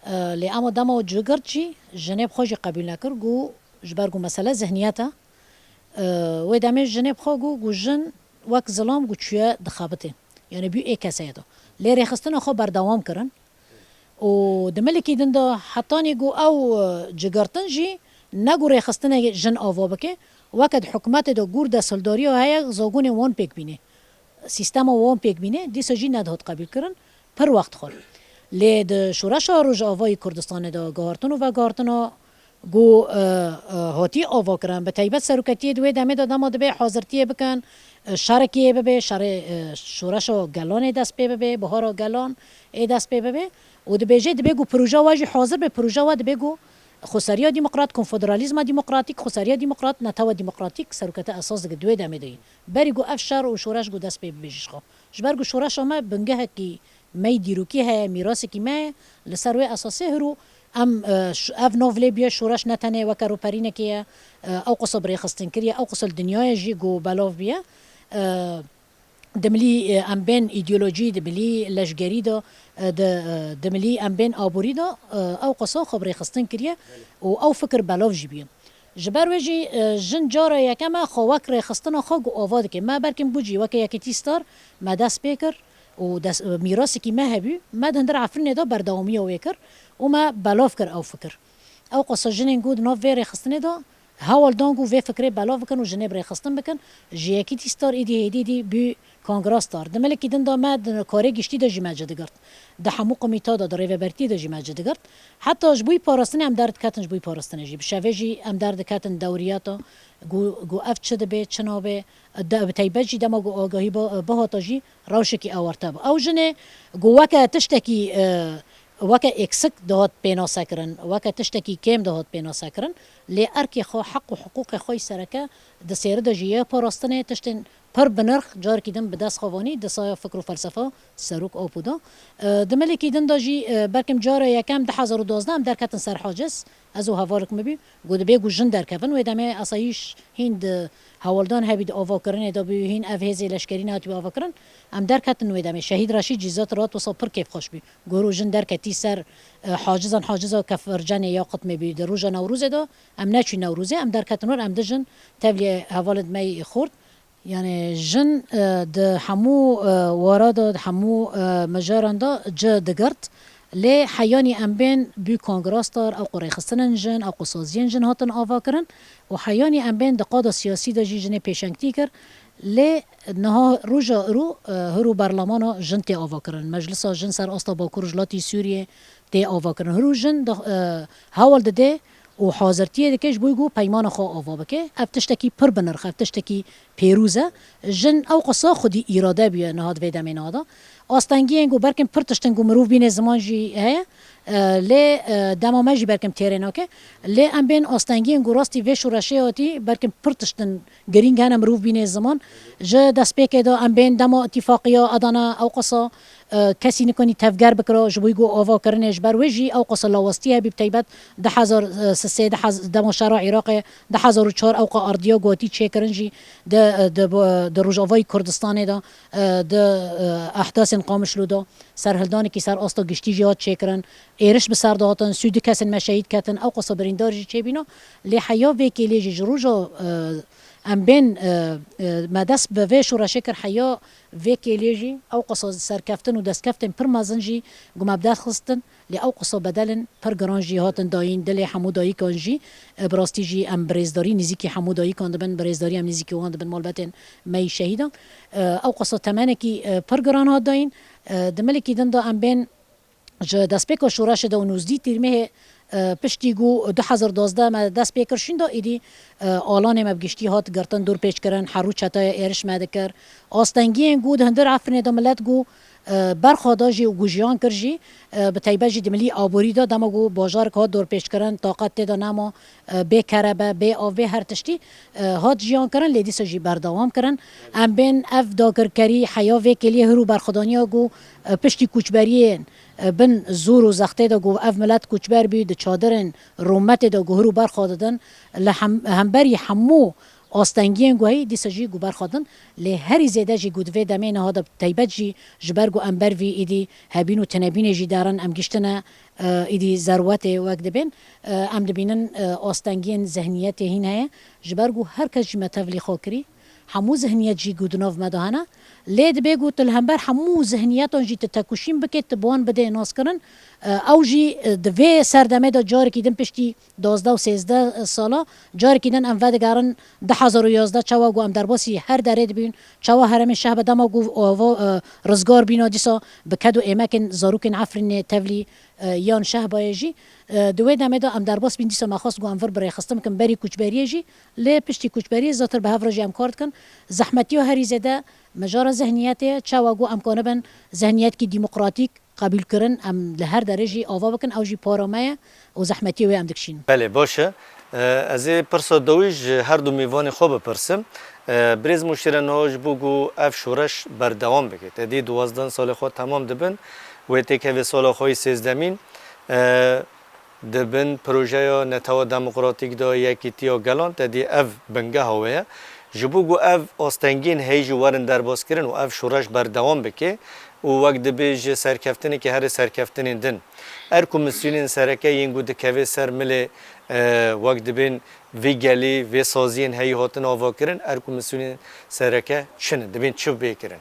E, lê ema dema û cigirt jî jinê bi xwe jî qebûl nekir, got, ji ber ku mesele zihniyet e, e, wê demê jinê bi xwe got, got, jin wek zilam got çûye dixebitê. Yanî bû ê keseyê de. Lê rêxistina xwe berdewam kirin. Û di milikî din de hetanî got ew, e, cigirtin jî ne got rêxistinê jin ava bike, weke di hikûmetê de gur desthildariya heye, zagonê wan pêk bîne. Sîstema wan pêk bîne, dîsa jî nedihat qebûlkirin, pir wext xwar. Lê di şoreşa Rojavayî Kurdistanê de guhertin û veguhertina ku, e, e, hatî avakirin, bi taybet seroketiyê di wê demê de dema dibê hazirtiyê bikin, e, şerekiyê bibe, şerê, e, şoreşa gelanê dest pê bibe, bihara gelan ê dest pê bibe û dibêje dibê ku proja we jî hazir be, proja we dibê ku xweseriya demokrat, konfederalîzma demokratîk, xweseriya demokrat, netewa demokratîk serokete esas dike di wê demê de yî. Berî ku ev şer û şoreş ku dest pê bibêje ji xwe. Ji ber ku şoreşa me bingehekî me yî dîrokî heye, mîrasekî me ye, li ser wê esasê hiro em, e, ş-, ev nav lê bûye şoreş ne tenê weke rûperînekê ye, e, ew qasa bi rêxistin kiriye, ew qasa li dinyayê jî ku belav bûye. E, dimilî, e, em bên îdeolojî, dimilî leşgerî de, e, di, e, dimilî em bên aborî de, e, ew qasa xwe bi rêxistin kiriye û ew fikir belav jî bûye. Ji ber wê jî, e, jin cara yekem e xwe wek rêxistina xwe ku ava dike. Me belkim bû jî weke Yekîtî Star me dest pê kir û des-, e, mîrasekî me hebû, me di hundir Efrînê de berdewamiya wê kir û me belav kir ew fikir. Ew qasa jinên ku di nav vê rêxistinê de Hewl dan ku vê fikrê belav bikin û jinê bi rêxistin bikin. Ji yekîtî star êdî hêdî dî bû kongra star. Di milekî din de me di karê giştî de jî me ci digirt. Di hemû komîta de, di rêvebertiyê de jî me ci digirt. Heta ji bo parastinê em derdiketin ji bo parastinê jî. Bi şevê jî em derdiketin dewriyata ku, ku ev çi dibe, çi nabe. De, bi teybet jî dema ku agahî bi-, bihata jî rewşekî ewarte bû. Ew jinê ku weke tiştekî, e, weke eksik dihat pênasekirin, weke tiştekî kêm dihat pênasekirin, lê erkê xwe, heq û hiqûqê xwe yî sereke di sêri de jî yê parastinê, tiştên pir bi nirx, carekî din bi dest xwe vanî di saya fikr û felsefa Serok Apo de. E, di milekî din de jî, e, belkim cara yekem du hezar û duwazdeh em derketin ser haciz, ez û hevalek min bî, got dibê ku jin derkevin, wê demê asayîş hîn di hewldan hebî, di avakirinê de bû, hîn ev hêzê leşkerî nehatibû avakirin. Em derketin wê demê. Şehîd Reşîd jî zat rat wisa pir kêfxweş bû. Got û jin derketî ser, e, hacizan, haciza Kefircenê ya Qitmê bû. Di roja Newrozê de em neçûn Newrozê, em derketin wir, em du jin tevlî hevalên me yê xort. Yani jin, e, di hemû, e, wara de, di hemû, e, mijaran de ci digirt. Lê heyanî em bên bû kongra star, ew ku rêxistinên jin, ew ku saziyên jin hatin avakirin û heyanî em bên di qada siyasî de jî jinê pêşengtî kir. Lê niha roja îro, e, hir û berlemana jin tê avakirin. Meclisa jin ser asta Bakur Rojhilatî Sûriyê tê avakirin. Hir û jin di, e, hewl dide û hazirtiyê dike ji bo ku peymana xwe ava bike. Ev tiştekî pir bi nirx, ev tiştekî pêrûz e. Jin ew qasa xwedî îrade bûye niha di vê demê niha de. Astengiyên ku belkim pir tiştin ku mirov bîne ziman jî heye. E, lê, e, dema me jî belkim têrê nake. Lê em bên astengiyên ku rastî vê şoreşê hatî, belkim pir tiştin girîng hene mirov bîne ziman. Ji destpêkê de em bên dema îtîfaqiya Adana ew qasa, e, kesî nikanî tevger bikira, ji bo ku avakirinê, ji ber wê jî ew qasa lawastî hebî, bi teybet du hezar sê, du hezar, dema şera Iraqê, du hezar û çar ew qas ardiya ku hatî çêkirin jî di, di, di Rojavayê Kurdistanê de, e, di, e, ehdasên Qamişlo de serhildanekî ser asta giştî jî hat çêkirin. Êriş bi ser de hatin, sî û du kesên me şehîd ketin, ew qasa birîndar jî çêbîna. Lê heya vê kêlê jî ji roja, e, em bên, e, e, me dest bi vê şoreşê kir, heya vê kêlê jî ew qasa serkeftin û destkeftên pir mezin jî ku me bi dest xistin. Lê ew qasa bedelên pir giran jî hatin dayîn dilê hemû dayikan jî, e, bi rastî jî em bi rêzdarî nêzîkî hemû dayikan dibin, bi rêzdarî em nêzîkî wan dibin, malbetên me yî şehîdan. E, ew qasa temenekî, e, pir giran hat dayîn. E, di milekî din de em bên ji destpêka şoreşê de û nozdî tîrmehê, e, piştî ku du hezar duwazdeh me dest pê kir şîn de, êdî, e, alanê me bi giştî hat girtin, dorpêç kirin, her rû çetaya êriş me dikir. Astengiyên ku di hundir Efrînê de milet ku, e, berxwe da jî û ku jiyan kir jî, e, bi teybet jî di milî aborî de, dema ku bajarek hat dorpêçkirin, taqet tê de nema, e, bê kerebe, bê av, bê her tiştî, e, hat jiyan kirin, lê dîsa jî berdewam kirin. Em bên ev dagirkerî heya vê kêliyê hir û berxwedaniya ku, e, piştî koçberiyên, e, bin zor û zextê de ku ev milet koçber bû, di çadirên rûmetê de ku hir û berxwe didin, li hem-, hemberî hemû astengiyên ku heyî dîsa jî ku berxwe din, lê herî zêde jî ku di vê demê niha de bi teybet jî ji ber ku em ber vî êdî hebîn û tinebînê jî derin, em giştine, e, êdî zerwetê wek dibên, e, em dibînin, e, astengiyên zihniyetê hîn heye, ji ber ku her kes jî me tevlî xwe kirî, hemû zihniyet jî ku di nav me de hene, lê dibê ku tu li hember hemû zihniyetan jî tu tekoşîn bikê, tu bi wan bidê naskirin, e, ew jî, e, di vê serdemê de carekî din piştî duwazdeh û sêzdeh sala, carekî din em vedigerin du hezar û yazdeh çawa ku em derbasî her derê dibûn, çawa herêmê Şehba dema ku ava, e, rizgar bîna dîsa bi ked û êmekên zarokên Efrînê tevlî, e, yan Şehbayê jî, e, di wê demê de em derbas bîn dîsa me xwest ku em vir bi rêxistin bikin berî koçberiyê jî, lê piştî koçberiyê zatir bi hev re jî em kar dikin. Zehmetiya herî zêde mijara zihniyetê ye, çawa ku em kanibin zihniyetkî demokratîk qebûlkirin, em li her derê jî ava bikin, ew jî para me ye û zehmetiyê wê em dikişînin. Belê, baş e. E, ez ê pirsa dawî ji her du mêvanê xwe bipirsim. E, birêz Muşîre, niha ji bo ku ev şoreş berdewam bike, te dî duwazdeh salê xwe temam dibin, wê têkevê sala xwe yî sêzdemîn, e, di bin projeya Netewa Demokratîk de, Yekîtiya Gelan, te dî ev bingeha wê ye. Ji bo ku ev astengiyên heyî jî werin derbaskirin û ev şoreş berdewam bike û wek dibê ji serkeftinekî herê serkeftinên din, er komîsyonên sereke yên ku dikeve ser milê, e, wek dibên vê gelî, vê saziyên heyî hatin avakirin, er komîsyonên sereke çi ne, dibên çi bê kirin?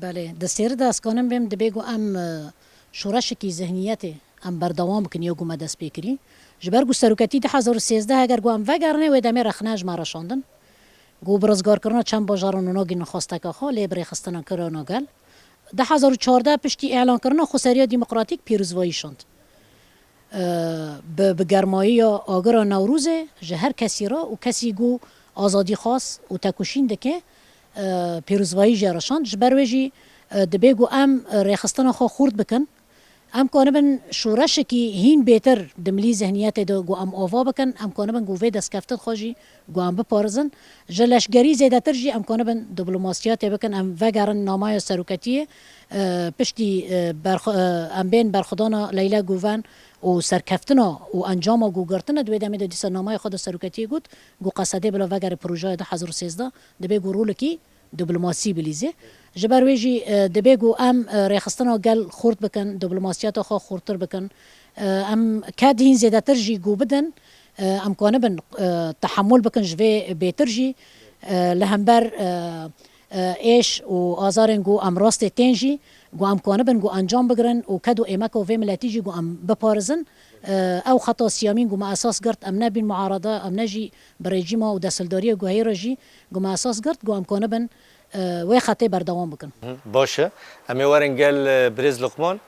Belê, di sêri de ez kanim bêm, dibê ku em, e, şoreşekî zihniyetê Em berdewam bikin ya ku me dest pê kirî. Ji ber ku seroketî du hezar û sêzdeh eger ku em vegerine wê demê rexne ji me re şandin. Ku bi rizgarkirina çend bajaran û nagihînin xwesteke xwe, lê bi rêxistina kirana gel. Du hezar û çardeh piştî îlankirina xweseriya demokratîk pîrozvayî şand. Bi, bi germayiya agira Newrozê ji her kesî re û kesî ku azadîxwaz û tekoşîn dike, e, pîrozvayî jê re şand. Ji ber wê jî, e, dibê ku em, e, rêxistina xwe xurt bikin. Em kanibin şoreşekî hîn bêtir di milî zihniyetê de ku em ava bikin, em kanibin ku vê destkeftin xwe jî ku em biparizin. Ji leşgerî zêdetir jî em kanibin diplomasiyetê bikin, em vegerin namaya seroketiyê, e, piştî, e, berxwe-, e, em bên berxwedana Leyla Guven û serkeftina û encama ku girtine, di wê demê de dîsa namaya xwe de seroketiyê got, ku Qesedê bila vegere projeya du hezar û sêzdeh, dibê ku rolekî diplomasî bilîzê. Ji ber wê jî, e, dibê ku em, e, rêxistina gel xurt bikin, diplomasiyeta xwe xurtir bikin. E, em ked hîn zêdetir jî ku bidin, e, em kanibin, e, tehemûl bikin ji vê bêtir jî, e, li hember, e, e, êş û azarên ku em rastê tên jî, ku em kanibin ku encam bigirin û ked û êmeka vê miletî jî ku em biparizin. E, ew xeta siyamîn ku me esas girt, em nebîn muarada, em ne jî bi rejîma û desthildariya guheyê re jî ku me esas girt, ku em kanibin, e, wê xetê berdewam bikin. Hı, baş e. Em ê werin gel, e, birêz Luqman.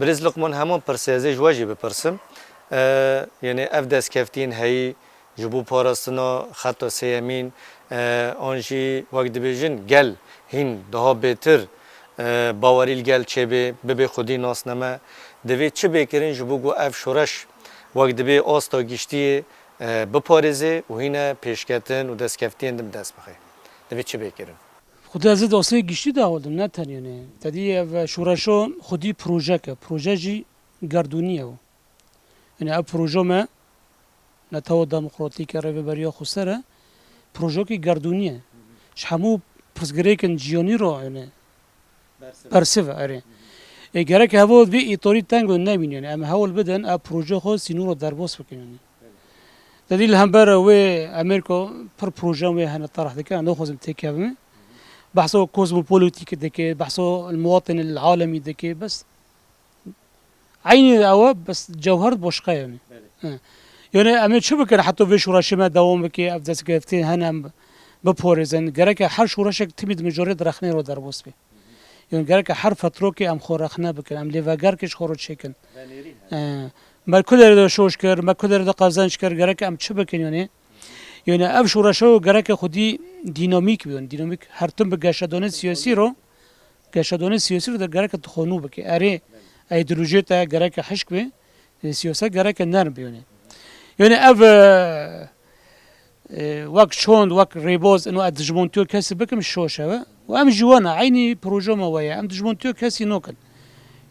Birêz Luqman, heman pirsê ez ê ji we jî bipirsim. E, yanî ev destkeftiyên heyî ji bo parastina xeta sêyemîn, e, an jî wek dibêjin gel hîn daha bêtir, e, bawerî li gel çêbê, bibê xwedî nasname. Divê çi bê kirin ji bo ku ev şoreş wek dibê asta giştiyê, e, biparêzê û hîne pêşketin û destkeftiyên din bi dest bixe? Divê çi bê kirin? Xwedî ez ê dosê giştî de hewldim, ne tenê ne. Te dî ev şoreşo xwedî projek e. Proje jî gerdûnî ye. Yanî ev proje me netewa demokratîk e, rêveberiya xweser e. Projekî gerdûnî ye. Ji hemû pirsgirêkên cîhanî re, yanî bersiv e, erê. Ê, gerek heval vê îtorî teng û nemîn, yanî em hewl bidin, ev proje xwe sînora derbas bikin, yanî. Te dî li hember wê Amerîka pir proje wê hene tarih dike, em naxwazim têkevin. Behsa kozmopolitîk dike, behsa muwatin el alemî dike, bes eynî ew e, bes cewher başqa ye, yanî. Belê. He. Yanî em ê çi bikin, heta vê şoreşê me dewam bike, ev destkeftên hene em biparêzin. Gereke her şoreşek timî di mijarê de rexnê re derbas be. Yanî gereke her fetrokê em xwe rexne bikin, em lêvegerkê ji xwe re çêkin. Venêrî hene. He. Me ku derê de şoş kir, me ku derê de qezenc kir, gereke em çi bikin, yanî? Yanî ev şoreşa gereke xwedî dînamîk be, yanî dînamîk her tim bi geşedanê siyasî re, geşedanê siyasî re de gereke tu xwe nû bike. Erê, îdeolojiyê te gereke hişk be, e, siyaset gereke nerm be, yanî. Yanî ev, e, e, wek çond, wek rêbaz, ino ez dijmontiyo kesî bikim, şoş e. Û em ji wan e, eynî proje me we ye. Em dijmontiyo kesî nokin.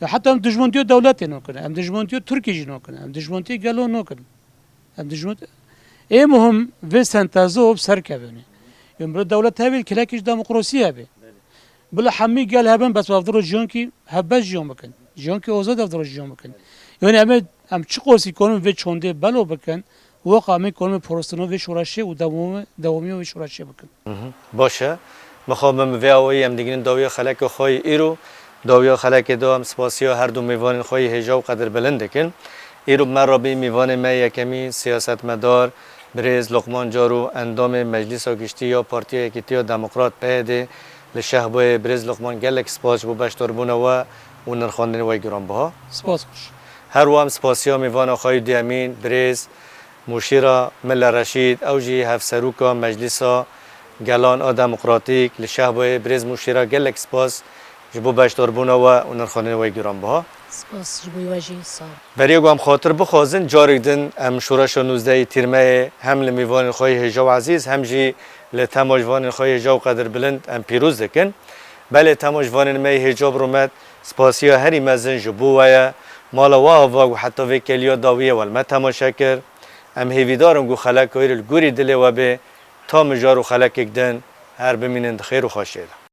Ya heta em dijmontiyo dewletê nokin. Em dijmontiyo Tirkî jî nokin. Em dijmontiyo gelo nokin. Em dijmin, ê muhim vê sentezo bi ser kevin. Yanî bila dewlet hebe, kilekî ji demokrasî hebe. Bila hemî gel hebin, bes ev diro jiyankî hevbeş jiyan bikin. Jiyankî ozad ev diro jiyan bikin. Yanî em ê, em çi qasî konin vê çondê belo bikin, weqa em ê konin parastina vê şoreşê û dewamê, dewamiya vê şoreşê bikin. Mhm. Baş e. Mixabin bi vê awayî em digihînin dawiya xeleka xwe yê îro. Dawiya xelekê de em spasiya her du mêvanên xwe yê hêja û qedirbilind dikin. Îro bi me re bî mêvanê me yekemîn, siyasetmedar, birêz Luqman Caro, endamê Meclîsa Giştî ya Partiya Yekîtiya Demokrat, P Y D, li Şehboyê. Birêz Luqman, gelek spas ji bo beşdarbûna we û nirxandinê we yê giranbiha. Spas xweş. Her wiha em spasiya mêvana xwe yê duyemîn, birêz Mûşîra Mille Reşîd, ew jî hevseroka Meclîsa Gelan a Demokratîk li Şehboyê. Birêz Mûşîra, gelek spas ji bo beşdarbûna we û nirxandinê we yê giranbiha. Spas ji bo we jî, sağ ol. Beriya ku em xatir bixwazin, carek din em şoreşa nûzdehê Tîrmeyê hem li mêvanên xwe yê hêja û ezîz, hem jî li temaşvanên xwe yê hêja û qedirbilind em pîroz dikin. Belê temaşvanên me yê hêja û rûmet, spasiya herî mezin ji bo we ye. Mala we ava ku heta vê kêliya dawiyê we li me temaşe kir. Em hêvîdar in ku xeleka îro li gorî dilê we bê, ta mijar û xelekek din her bimînin di xêr û xweşiyê de.